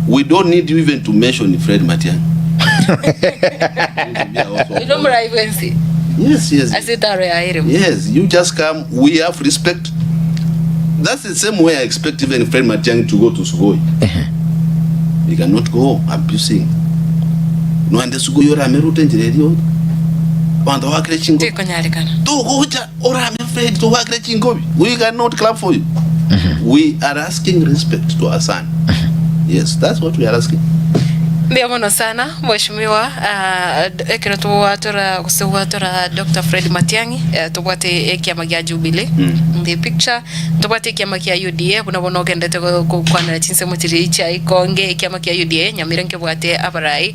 We don't need you even to mention Fred Matiang'i. Ino morai bwensi Yes. ase etaro yaye eremo. Yes, you just come. We have respect. That's the same way I expect even Fred Matiang'i to go to Sugoi. He cannot go abusing. Noende Sugoi orame rute enchera eria abanto bagakire chingobi. Tikonyarekana. Togocha Orame Fred togwakire chinkobi we cannot clap for you we are asking respect to our son yes that's what we are asking. Mbuya mono sana mheshimiwa uh, ekero togwatora gose gwatora Dr. Fred Matiang'i eh, tobwate ekiama gia Jubilee mm. in the picture tobwate ekiama kia UDA buna bono ogendete gokwanera chinsemo chiria chia ikonge ekiama kia UDA Nyamira nkebwate abarai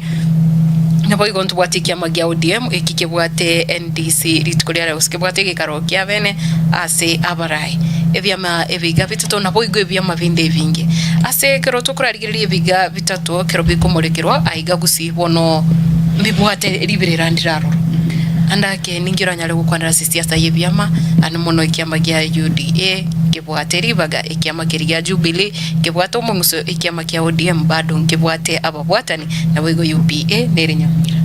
Naboigo ntobwate ekiama gia ODM eki kebwate NDC rituko ria rero gose kebwate egekaro kia bene ase abarai. Ebiama ebiga bitato naboigo ebiama binde ebinge. Ase ekero tokorarigereria ebiga bitato ekero bikomorekerwa aiga gusii bono mbibwate riberera ndire aroro. Ande ake ninki oranyare gokwanera ase esiasa y'ebiama ande mono ekiama gia UDA kebwate ribaga ekiama keria gia Jubilee kebwate omong'uso ekiama kia ODM bado nkebwate ababwatani Naboigo UPA nere Nyamira.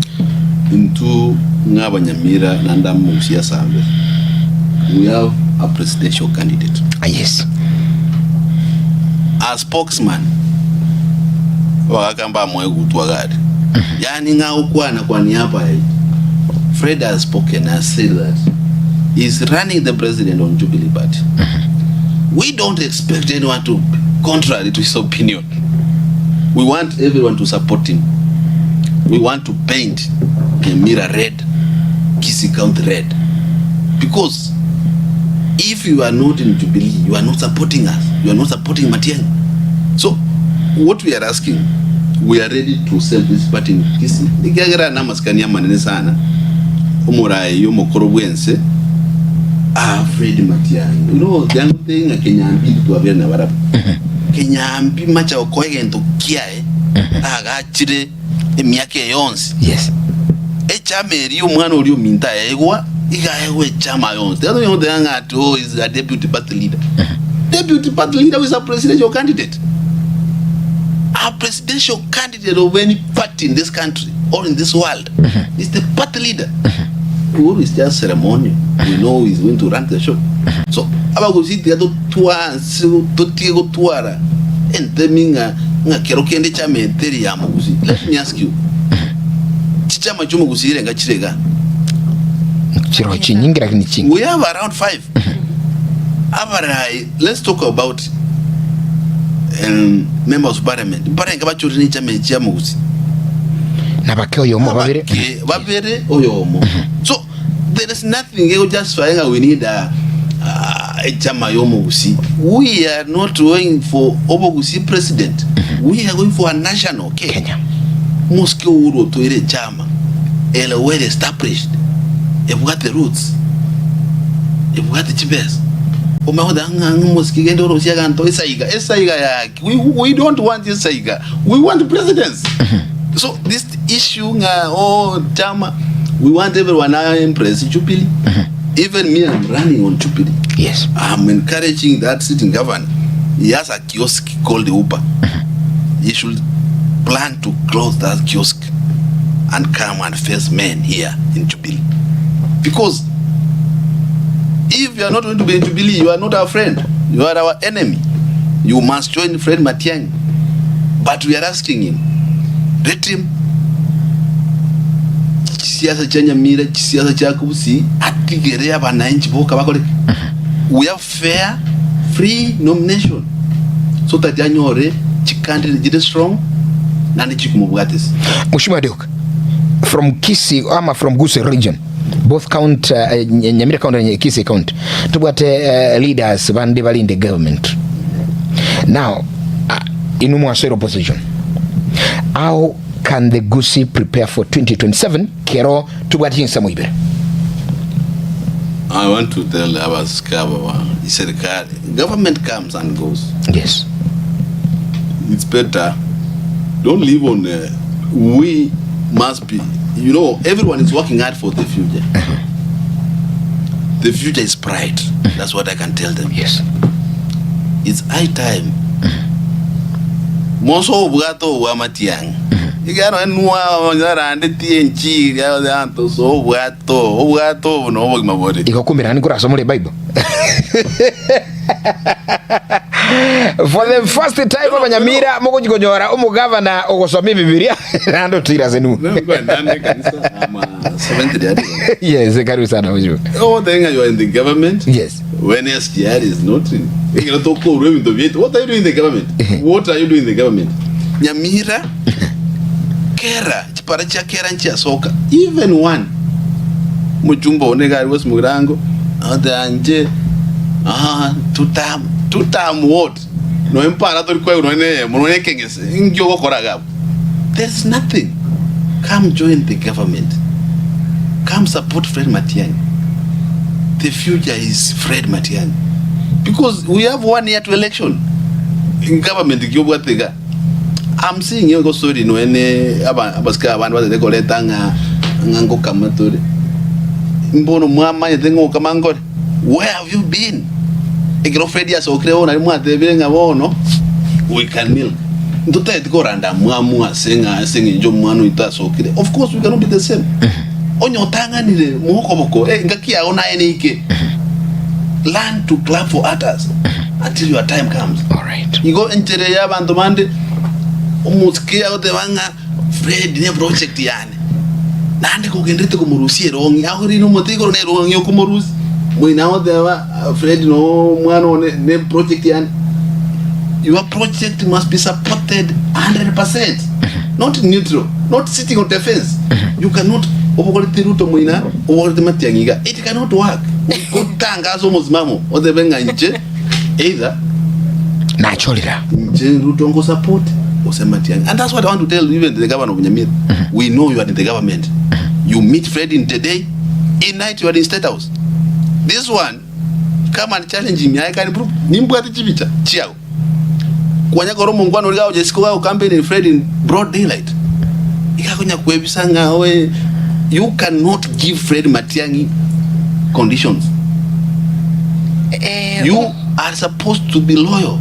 Intwe ng'a abanyamira naende amo mogusia asambe, we have a presidential candidate. Ah, yes. A spokesman abagaka mbamoe gutwa gari yaani ng'a gokwana kwa niaba yaito. Fred has spoken has said that he is running the president on Jubilee Party. We don't expect anyone to be contrary to his opinion. We want everyone to support him. We want to paint Nyamira red, Kisii County red. Because if you are not in Jubilee, you are not supporting us. You are not supporting Matiang'i. So what we are asking, we are ready to sell this party in Kisii. Ekiagera namasikani amanene sana omorai omokoro bwense ah Fred Matiang'i. You know, the other thing ng'a Kenyambi intwe twabere nabarabwo. Kenyambi macha gokoa egento kiaye agachire. Emiaka eye yonsi. Yes. Echama eria omwana oria ominto aegwa, iga aegwa echama yonsi. Tiga tonya goteba ng'a ati oh is a deputy party leader. Deputy party leader who is a presidential candidate. A presidential candidate of any party in this country or in this world is the party leader. Uhuru is just ceremonial. We know he is going to run the show. So abagusii tiga totwanse totige gotwara entemi ng'a ng'a kero kende echama eteri ya mogusii. Let me ask you, chichama chi'omogusii irenga chire iga? Chiro chinyinge lakini chinke. We have around five. Abarai, let's talk about um, members of parliament. Mbarenge bachorire ne chichama echi chia mogusii. Nabake oyomo babere. Abake babere oyomo. So there is nothing ego justify ng'a we need a, a, echama y'omogusii. We are not going for obogusii president. We are going for a national Kenya. Kenya. Mosike Uhuru otoire echama ere well established, ebwate roots, ebwate chibesa. Omanye goteba ng'a ng'a mosike genda orosie aganto esaiga, esaiga yaki? We, we don't want esaiga, we want presidency. So this issue ng'a oh chama, we want everyone a embrace Jubilee. Even me I'm running on Jubilee. Yes. I'm encouraging that sitting governor. He has a kiosk called Uber. He should plan to close that kiosk and come and face men here in Jubilee. Because if you are not going to be in Jubilee, you are not our friend. You are our enemy. You must join Fred Matiang'i. But we are asking him, let him chisiasa chia Nyamira, chisiasa chia Kisii, atigere abananchi boka bakore ki? We have fair, free nomination so that anyore chicandidate chire strong naende chikomobwatisia. Mheshimiwa Duke, from Kisii ama from Gusii region both count uh, Nyamira county and Kisii county tobwate uh, leaders bande bari in the government now uh, inwe mwasoire opposition how can the Gusii prepare for 2027 kero tobwate chinsemo ibere I want to tell abasike aba ba serikali government comes and goes yes it's better don't live on uh, we must be you know everyone is working hard for the future the future is bright that's what i can tell them yes it's high time Mose obwate obwa amatiang'i ekiagera nonye Noa onye arandetie enchiri agotebi abanto soa obwato oo, obwato obo nobwo obogima bore. Igo kumbe nani nkorasoma ore Bible. For the first time abanyamira mogochi konyora omogavana ogosoma ebibiria naende otoire ase nu. Nande ekanisa, I'm a Seventh Day Adventist. Yes, karibu sana mheshimiwa. Ogoteba ng'a you are in the government. Yes. When SGR is not in, ekero tokourwa ebinto biaito, what are you doing in the government? What are you doing in the government? Nyamira, kera, chipara chia kera nchiasoka, even one omochumba one iga aria gose mogirango, agoteba inche, ah, two term, two term what? Nonya mpara tori koegwa nonya na eyemo, nonya ekeng'ese, inki ogokora iga abwo? There is nothing. Come join the government. Come support Fred Matiang'i. The future is Fred Matiang'i. Because we have one year to election. In government ki obwate iga. I'm seeing you gosori noe ne aba abasike abande batete koreta ng'a ng'a ngokama tore. Mbono mwamanyete ng'okama nkore. Where have you been? Ekero Fred asokire bono aria mwatebire ng'a bono we can milk. Ntotageti koranda mwamu ase ng'a ase eng'encho omwana oito asokire. Of course we cannot be the same. Onye otang'anire mokoboko eh, engaki yago naye neike. Learn to clap for others until your time comes. Alright. Igo enchera eye abanto bande omosike agoteba ng'a Fred ne project yane. Naende kogenderete komorusia erong'i, agoreire omote igoro na erong'i okomorusia. Moino agoteba Fred no omwana one ne project yane. Your project must be supported 100%, not neutral, not sitting on the fence. You cannot obogoretie Ruto moina, obogoretie Matiang'i iga. It cannot work. Gotanga ase omosimamo otebe ng'a inche either Nachorera. Inche Ruto ngo support gose Matiang'i. And that's what I want to tell even the governor of Nyamira. We know you are in the government. You meet Fred in the day, in night you are in State House. This one, come and challenge him. I can prove. Nimbwate chibicha chiao. Kwanya kora omongwana oria gagocha isiko gago campaign Fred in broad daylight. Iga akonya kwebisa ng'a oe you cannot give Fred Matiang'i conditions. Eh, You are supposed to be loyal.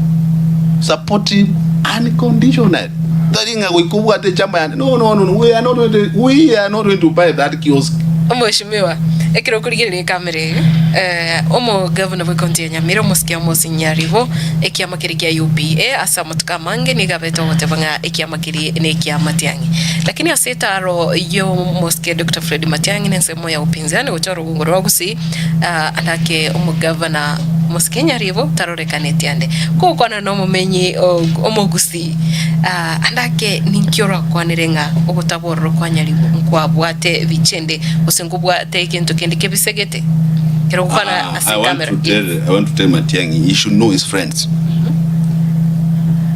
Support him unconditionally. Tari ng'a goika obwate echama yane. No, no, no, no. We are not going to, we are not going to buy that kiosk. Omweshimiwa, ekero okorigereria ekamera eye, eh, omogavana bw'ecounty ya Nyamira omosike Amos Nyaribo, ekiama keria kia UPA ase amatuko amange nigo abete ogoteba ng'a ekiama keria nekia Matiang'i. Lakini ase etaro y'omosike Doctor Fred Matiang'i na ensemo ya upinzani gocha orogongo rwa Gusii, ah, anake omogavana Mosike Nyaribo tarorekaneti ande. Kogokwana nomomenyi omogusii, ah, ande ake ninki orakwanere ng'a ogotabororo kwa Nyaribo nkwabwate bichende gose nkobwate egento kende kebisegete? Ekero ogokwana Ah, ase I want ekamera. to Yes. tell, I want to tell Matiang'i he should know his friends.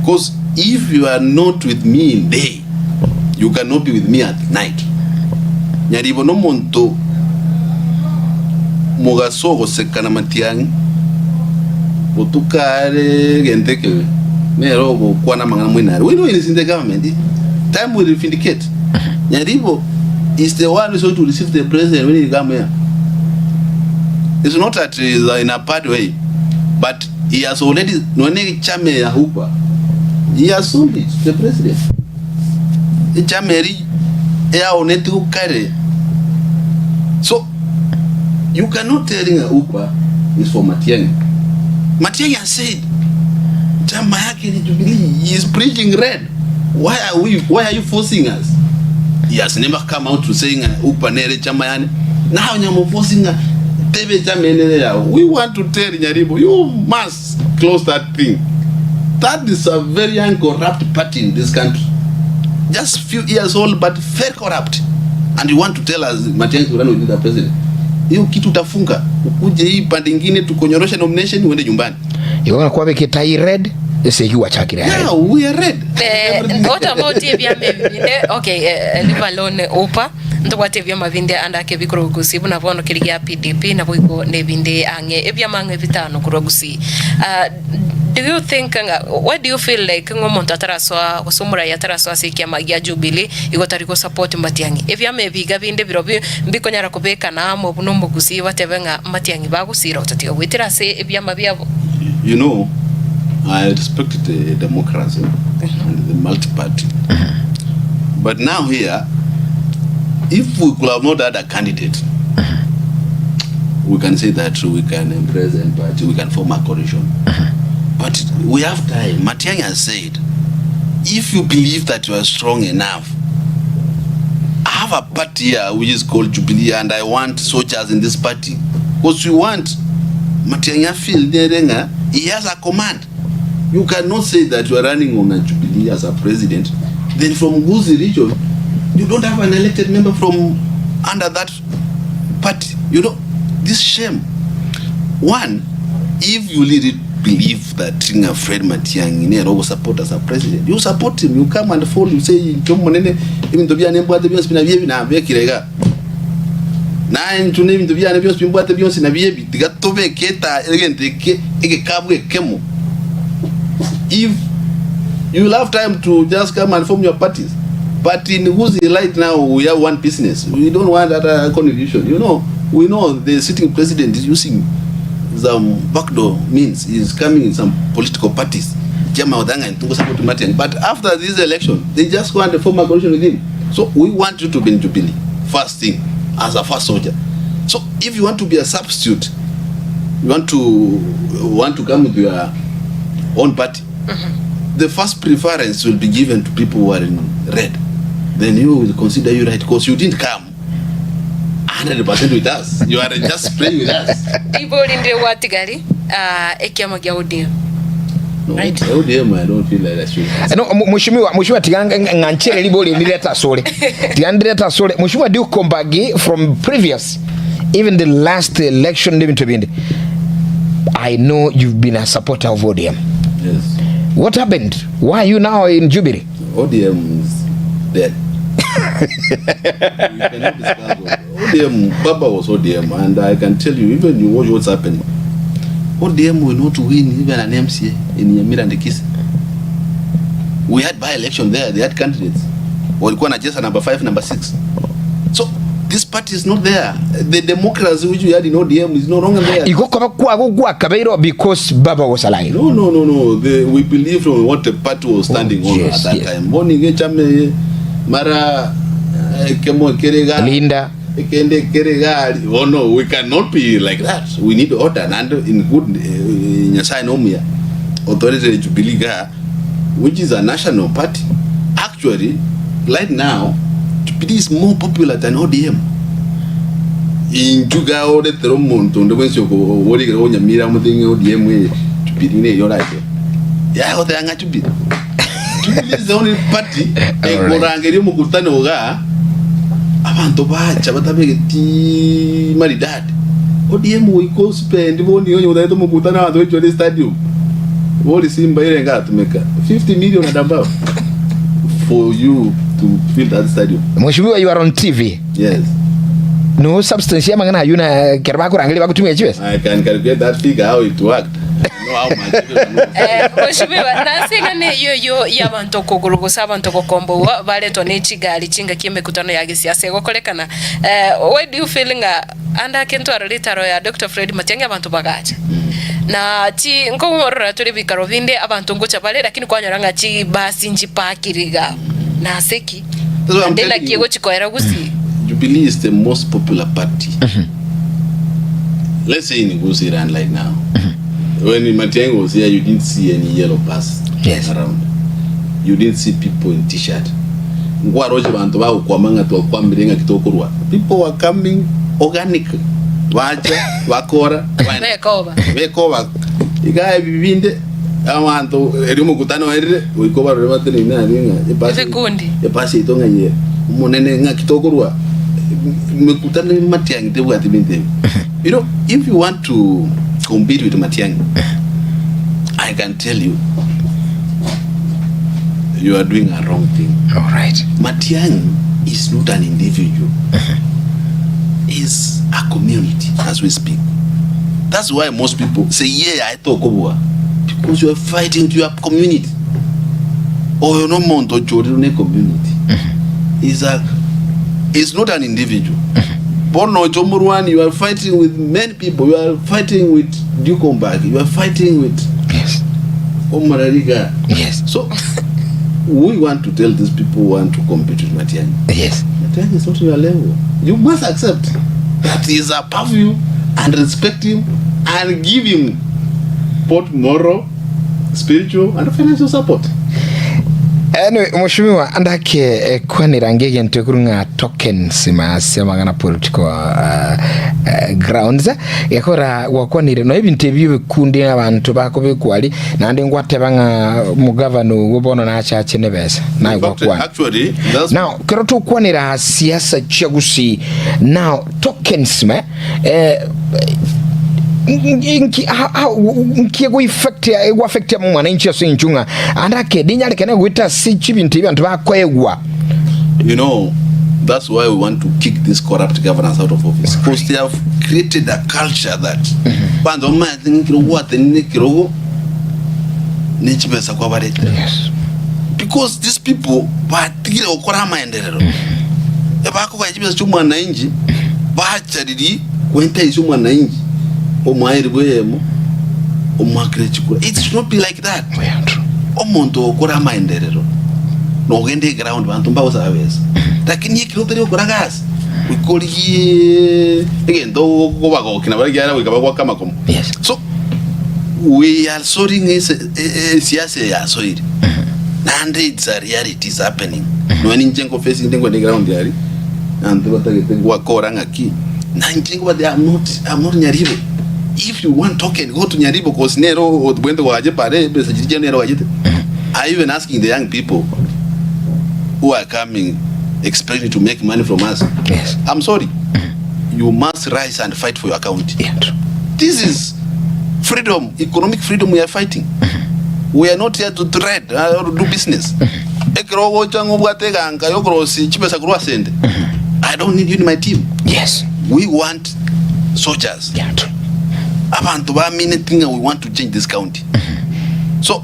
Because if you are not with me in day, you cannot be with me at night. Nyaribo nomonto mogaso ogoseka na Matiang'i botuko are egento ekebe nere ogokwana amang'ana moino are. We know he is in the government. Time will vindicate. Nyaribo is the one who is going to receive the president when he come here. It's not that he is in a bad way, but he has already nonye chama ya Upa he has sold it to the president. Echama eri eyaonetigwe kare. So you cannot tell ng'a Upa is for Matiang'i. Matiang'i has said chama yake ni Jubilee. He is preaching red. Why are we, why are you forcing us? He has never come out to say ng'a Upa nere chama yane. Now nyamo forcing ng'a tebe chama enere yao. We want to tell Nyaribo, you must close that thing. That is a very young corrupt party in this country. Just few years old but very corrupt. And you want to tell us Matiang'i will run with the president. Hiyo kitu utafunga. Ukuje hii pande ingine tukonyoroshe nomination uende nyumbani. Igo kwabeka etai red ase eyio gwachakire red. Yeah, we are red. Eh, what about ebiama ebi binde okay eh, leave alone upa ntobwate ebiama binde ande ake bikorwa gusii buna bono keri gia PDP nabo igo nebinde ang'e ebiama ang'e bitano korwa gusii Ah, do you think ng'a why do you feel like ng'a omonto atarasoa gose omorai atarasoa ase ekiama gia Jubilee igo tari gosupport Matiang'i ebiama ebi iga binde birobio mbikonyara kobekana amo buna omogusii batebe ng'a Matiang'i bagosira otatiga goetera ase ebiama biabo. You know, I respect the democracy and the multi-party. But now here, if we could have not had a candidate, we can say that we can embrace and party, we can form a coalition. But we have time. Matiang'i has said, if you believe that you are strong enough, I have a party here which is called Jubilee and I want soldiers in this party. Because we want Matiang'i afeel nere ng'a he has a command. You cannot say that you are running on a Jubilee as a president. Then from Gusii region, you don't have an elected member from under that party. You know, this shame. One, if you really believe that ng'a Fred Matiang'i nere ogosupport as a president, you support him, you come and fall, you say inche omonene ebinto biane mbwate bionsi pi nabio ebi nabekire igaa. Naye inche na ebinto biane bionsi pi mbwate bionsi nabio ebi, tiga tobeke eta egento eke egekabu ekemo. If you will have time to just come and form your parties. But in Gusii right now we have one business. We don't want other confusion. You know, we know the sitting president is using some backdoor means. He's coming in some political parties. Chama Odanga and Tungo support Matiang'i. But after this election, they just go and form a coalition with him. So we want you to be in Jubilee, first thing, as a first soldier. So if you want to be a substitute, you want to come with your own party, the first preference will be given to people who are in red. Then you will consider you right because you didn't come 100% with us. You are just praying with us. Ribori ndire gwatigari ah, ekiama gia ODM. No, Right. ODM, I don't feel like I should. No, mheshimiwa mheshimiwa tiga ng'anchere ribori ndireta sore tiga ndireta sore mheshimiwa Duke Kombagi from previous even the last election n'ebintu ebindi I know you've been a supporter of ODM. Yes. What happened? Why are you now in Jubilee? ODM is dead. You cannot discuss ODM. Baba was ODM, and I can tell you, even you watch what's happening. ODM will not win even an MCA in Nyamira and Kisii. We had by-election there, they had candidates. Walikuwa wanacheza number 5, number 6. So this party is not there. The democracy which we had in ODM is no longer there. Igo koba kwago gwakabeirwe because baba was alive. No, no, no, no. The, we believed on what the party was standing Oh, on yes, at that yes. time. Bono iga echama eye mara eh, ekemo ekere iga Linda. ekende ekere iga aria. Bono we cannot be like that. We need order and in good eh, Nyasaye nomuya authority Jubilee iga which is a national party actually right now Jubilee is more popular than ODM inchu iga oretere omonto onde bwensi okoboria ekero onyamira amotebi ng'a ODM eye Jubilee neyio orache yaya goteba ng'a Jubilee Jubilee is the only party ekorangeria omokutano igaa abanto bacha batabegeti maridadi ODM goika ospend bono onye otagete omokutano abanto baichore estadium Bori simba ere ngatumeka 50 million and above for you to fill that stadium. Mheshimiwa you are on TV. Yes. No substance ya mang'ana ayio na ekero bakorangeria bagotumia chibesa. I can calculate that figure how it worked. I know how much. Eh, Mheshimiwa, nase eng'ana eyio eyio y'abanto okogoro gose abanto gokomboigwa baretwa ne chigari chingaki emekutano ya gesiasa egokorekana. Eh, why do you feel ng'a Ande ake ntware ritaro ya Doctor Fred Matiang'i abanto bagacha. Na chi nkomorora tore ebikaro binde abanto ngocha bare lakini kwanyora ng'a chibasi nchipakire igaa. Nase ki? That's why I'm Naende telling naki you. egochi koera gusii? Jubilee is the most popular party. Let's say in Gusii land like now. When Matiang'i was here, you didn't see any yellow bus around. You didn't see people in t-shirt. Nkwaroche banto bagokwama ng'a twakwamire ng'aki tokorwa. People were coming organic. Bacha, bakora, baenda. Bekoba. Bekoba. Iga ebi binde abanto erio omokutano oerire goika obarore bateneine aria ng'a ebasi Ebikundi. ebasi yaito ng'a eye omonene ng'aki tokorwa mekutano Matiang'i tebwati binto ebi. You know, if you want to compete with Matiang'i, I can tell you you are doing a wrong thing. All right. Matiang'i is not an individual. Is a community as we speak. That's why most people say yeah aye tokobua because you are fighting to your community. Oyo nomonto ochorirwe ne community. Is a is not an individual. Bono ocha omorwani you are fighting with many people you are fighting with Duke Ombaki you are fighting with Yes. Omorariga. Yes. So we want to tell these people who want to compete with Matiang'i. Yes. Matiang'i is not your level. You must accept that he is above you and respect him and give him both moral, spiritual and financial support. Anyway, mheshimiwa andake eh, kwanera ngegento ekuru ng'a tokens ase amang'ana political uh, uh, grounds gekora gwakwanire no ebinto ebio ebikundi abanto bakobekwa aria naende ngwateba ng'a omogavana ogo bono nachache nebesa naye In fact, gwakwana actually, that's now kero tokwanera siasa chia gusii now tokens me eh, nki nki ego effect ego affect mwananchi ase enchwo ng'a ande ake dinyarekane goeta ase chibinto ebi abanto bakoegwa You know, that's why we want to kick these corrupt governors out of office because they have created a culture that banto bamanyete ng'a ekero gwatenenire ekerogo ne chibesa kwabaretera yes. because these people batigire gokora amaenderero ebakogaya chibesa chia omwananchi bacha riria kwentaisia omwananchi omoaeri bweyemo omoakere chikura it should not be like that Yeah, true. Omonto ogokora amaenderero nogende eground banto mbagosaba besa lakini ekero otari gokora gasi goika origie egento okobagokia nabo ekiagera goika bagoake amakomo. Yes. So we are sorry ng'a ese esiasa eye yasoire naende it's a reality is happening nonya ninche nko face inde nkwende eground aria abanto batagete gwakora ng'aki na inche nkobatebia I'm not I'm not Nyaribo If you want token go to Nyaribo cause nere obwenerete goacha epara ebesa chiria chiane nere oachete. I even asking the young people who are coming expecting to make money from us. Yes. I'm sorry. You must rise and fight for your county. Yeah, true. This is freedom, economic freedom we are fighting. We are not here to trade uh, or do business. Ekero ogocha ng'a obwate eganka yokorosia chibesa korwa asende. I don't need you in my team. Yes. We want soldiers. Yeah, true. Abanto bamineti ng'a we want to change this county. So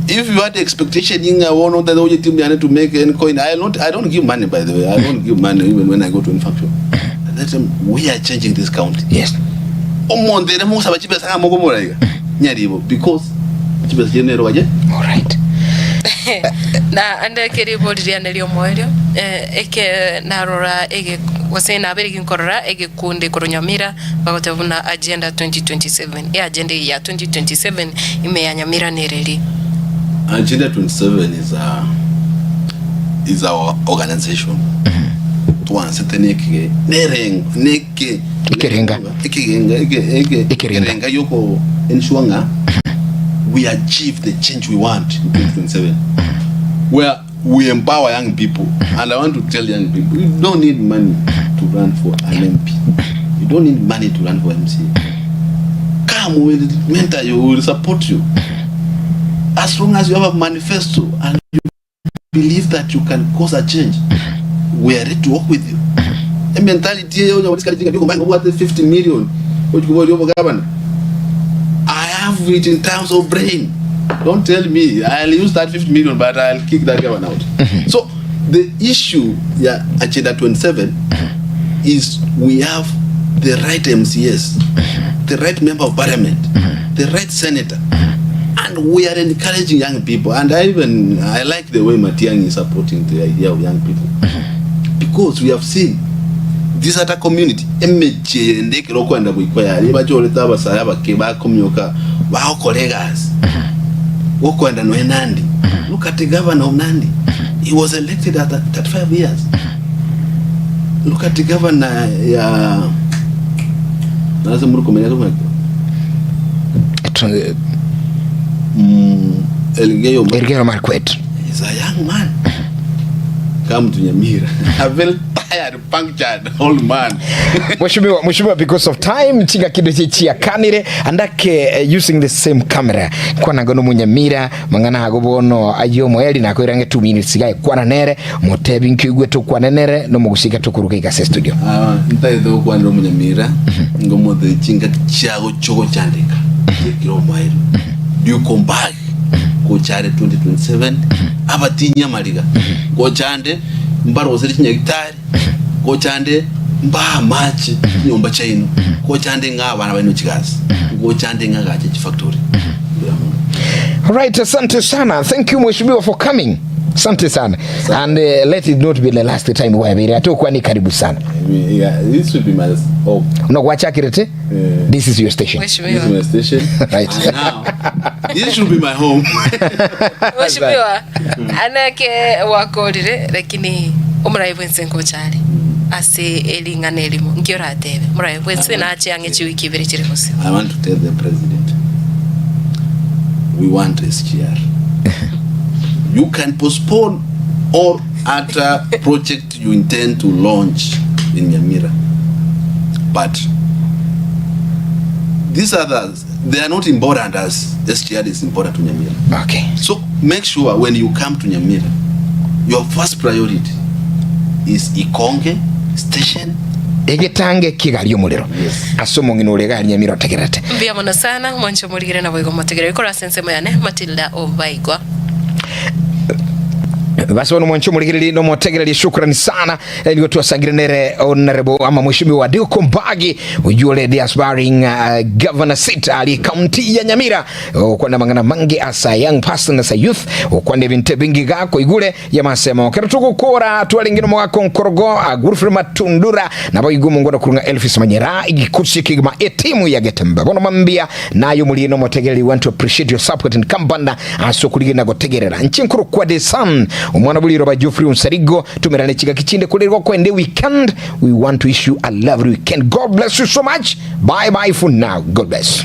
If you had expectation ng'a bono otagete gochia team yane to make any coin, I not I don't give money by the way. I don't give money even when I go to any function. At that time we are changing this county. Yes. Omonto ere mogosaba chibesa ng'a mokomora iga nyaribo because chibesa chiaino nero gache. All right. Na ande keribori riane ri'omoerio, eh, eke narora ege gose nabere ginkorora egekundi korwa Nyamira bagoteba buna Agenda 2027, eagenda eye ya 2027 ime ya Nyamira nereri. Agenda 27 is a is our organization twansete nekige nerengo neke Ekerenga. ekegenga eke eke Ekerenga. ekerenga yoko ensure ng'a we achieve the change we want in 2027 where we empower young people and I want to tell young people you don't need money to run for an MP you don't need money to run for MCA come we will mentor you we will support you as long as you have a manifesto and you believe that you can cause a change we are ready to work with you e mentality eye onya gotisikari chinga obwate 50 million ochikoboria obogabana I have it in terms of brain. Don't tell me I'll use that 50 million, but I'll kick that governor out. So the issue, yeah, Agenda 27 is we have the right MCS, the right member of parliament, the right senator, and we are encouraging young people. And I even I like the way Matiang'i is supporting the idea of young people because we have seen this other community Emechie yende ekero okoenda goikwa yaria bachorete abasae abake bakomioka bagokora egasi gokoenda noe Nandi look at the governor of Nandi he was elected at 35 years look at the governor ya nase muri komenya Elgeyo Elgeyo Marakwet is a young man come to Nyamira a very tired punctured old man. Mheshimiwa, Mheshimiwa, because of time chingaki ndoche chiakanire andake eh, using the same camera kwananga no munyamira mang'ana ago bono ayo moeri nakoirange 2 minutes gae kwana nere motebi nkiigwe tokwane nere no mogusika tokoruka igase studio. Ah, ntaete gokwanera omunyamira ngomotebie chingaki chiago chiogochandeka chiekire omoerio you come back gocha are 2027 abatinyi amariga gocha ande mbarosere chinyagitari Gocha ande mbaa amache chinyomba chiaino, gocha ande ng'a abana baino chigasi, gocha ande ng'agache chifactory. Mbuya mono. Alright, asante sana. Thank you mheshimiwa for coming. Asante sana. And uh, let it not be the last time wabere. Atokwani karibu sana. Yeah, this will be my oh, Una gwachakirete? Yeah. This is your station. this is my station. Right. And now, this should be my home. Mheshimiwa anake wakorire lakini omorai bwense ngocha are ase ering'ana erimo nki oratebe morai bwense nache ang'e chiwiki ibere chire bosio. I want to tell the president we want SGR. You can postpone all other project you intend to launch in Nyamira. But these others, they are not important as SGR is important to Nyamira. Okay. So make sure when you come to Nyamira, your first priority is Ikonge station. Egetange kigari omorero ase omong'ina ore gari Nyamira otegererete. Mbuya mono sana mwanche morigere naboigo motegerere korwa ase ensemo yane Matilda Obaigwa. Basi bono mwanche omorigereria na omotegereria shukrani sana Eh, nigo twasangire nere honorable ama mheshimiwa Deuko Mbagi oyio ore the aspiring uh, governor seat ari county ya Nyamira okwana mang'ana mange as a young person as a youth okwana ebinto ebingi gakoigure yamasemo kero togokora twarenge nomogaka onkorogo Godfrey Matundura nabo igo omongwana korwa ng'a Elvis Manyera igikusi kegima etimu ya Getembe bono mambia nayo muri nomotegereri want to appreciate your support and kambanda ase okorigena gotegerera nche nkorokwa the sun omwana bw'riroba Geoffrey Onsarigo Tumerane chingaki chinde kore gokwenda weekend. We want to wish you a lovely weekend. God bless you so much. Bye bye for now. God bless.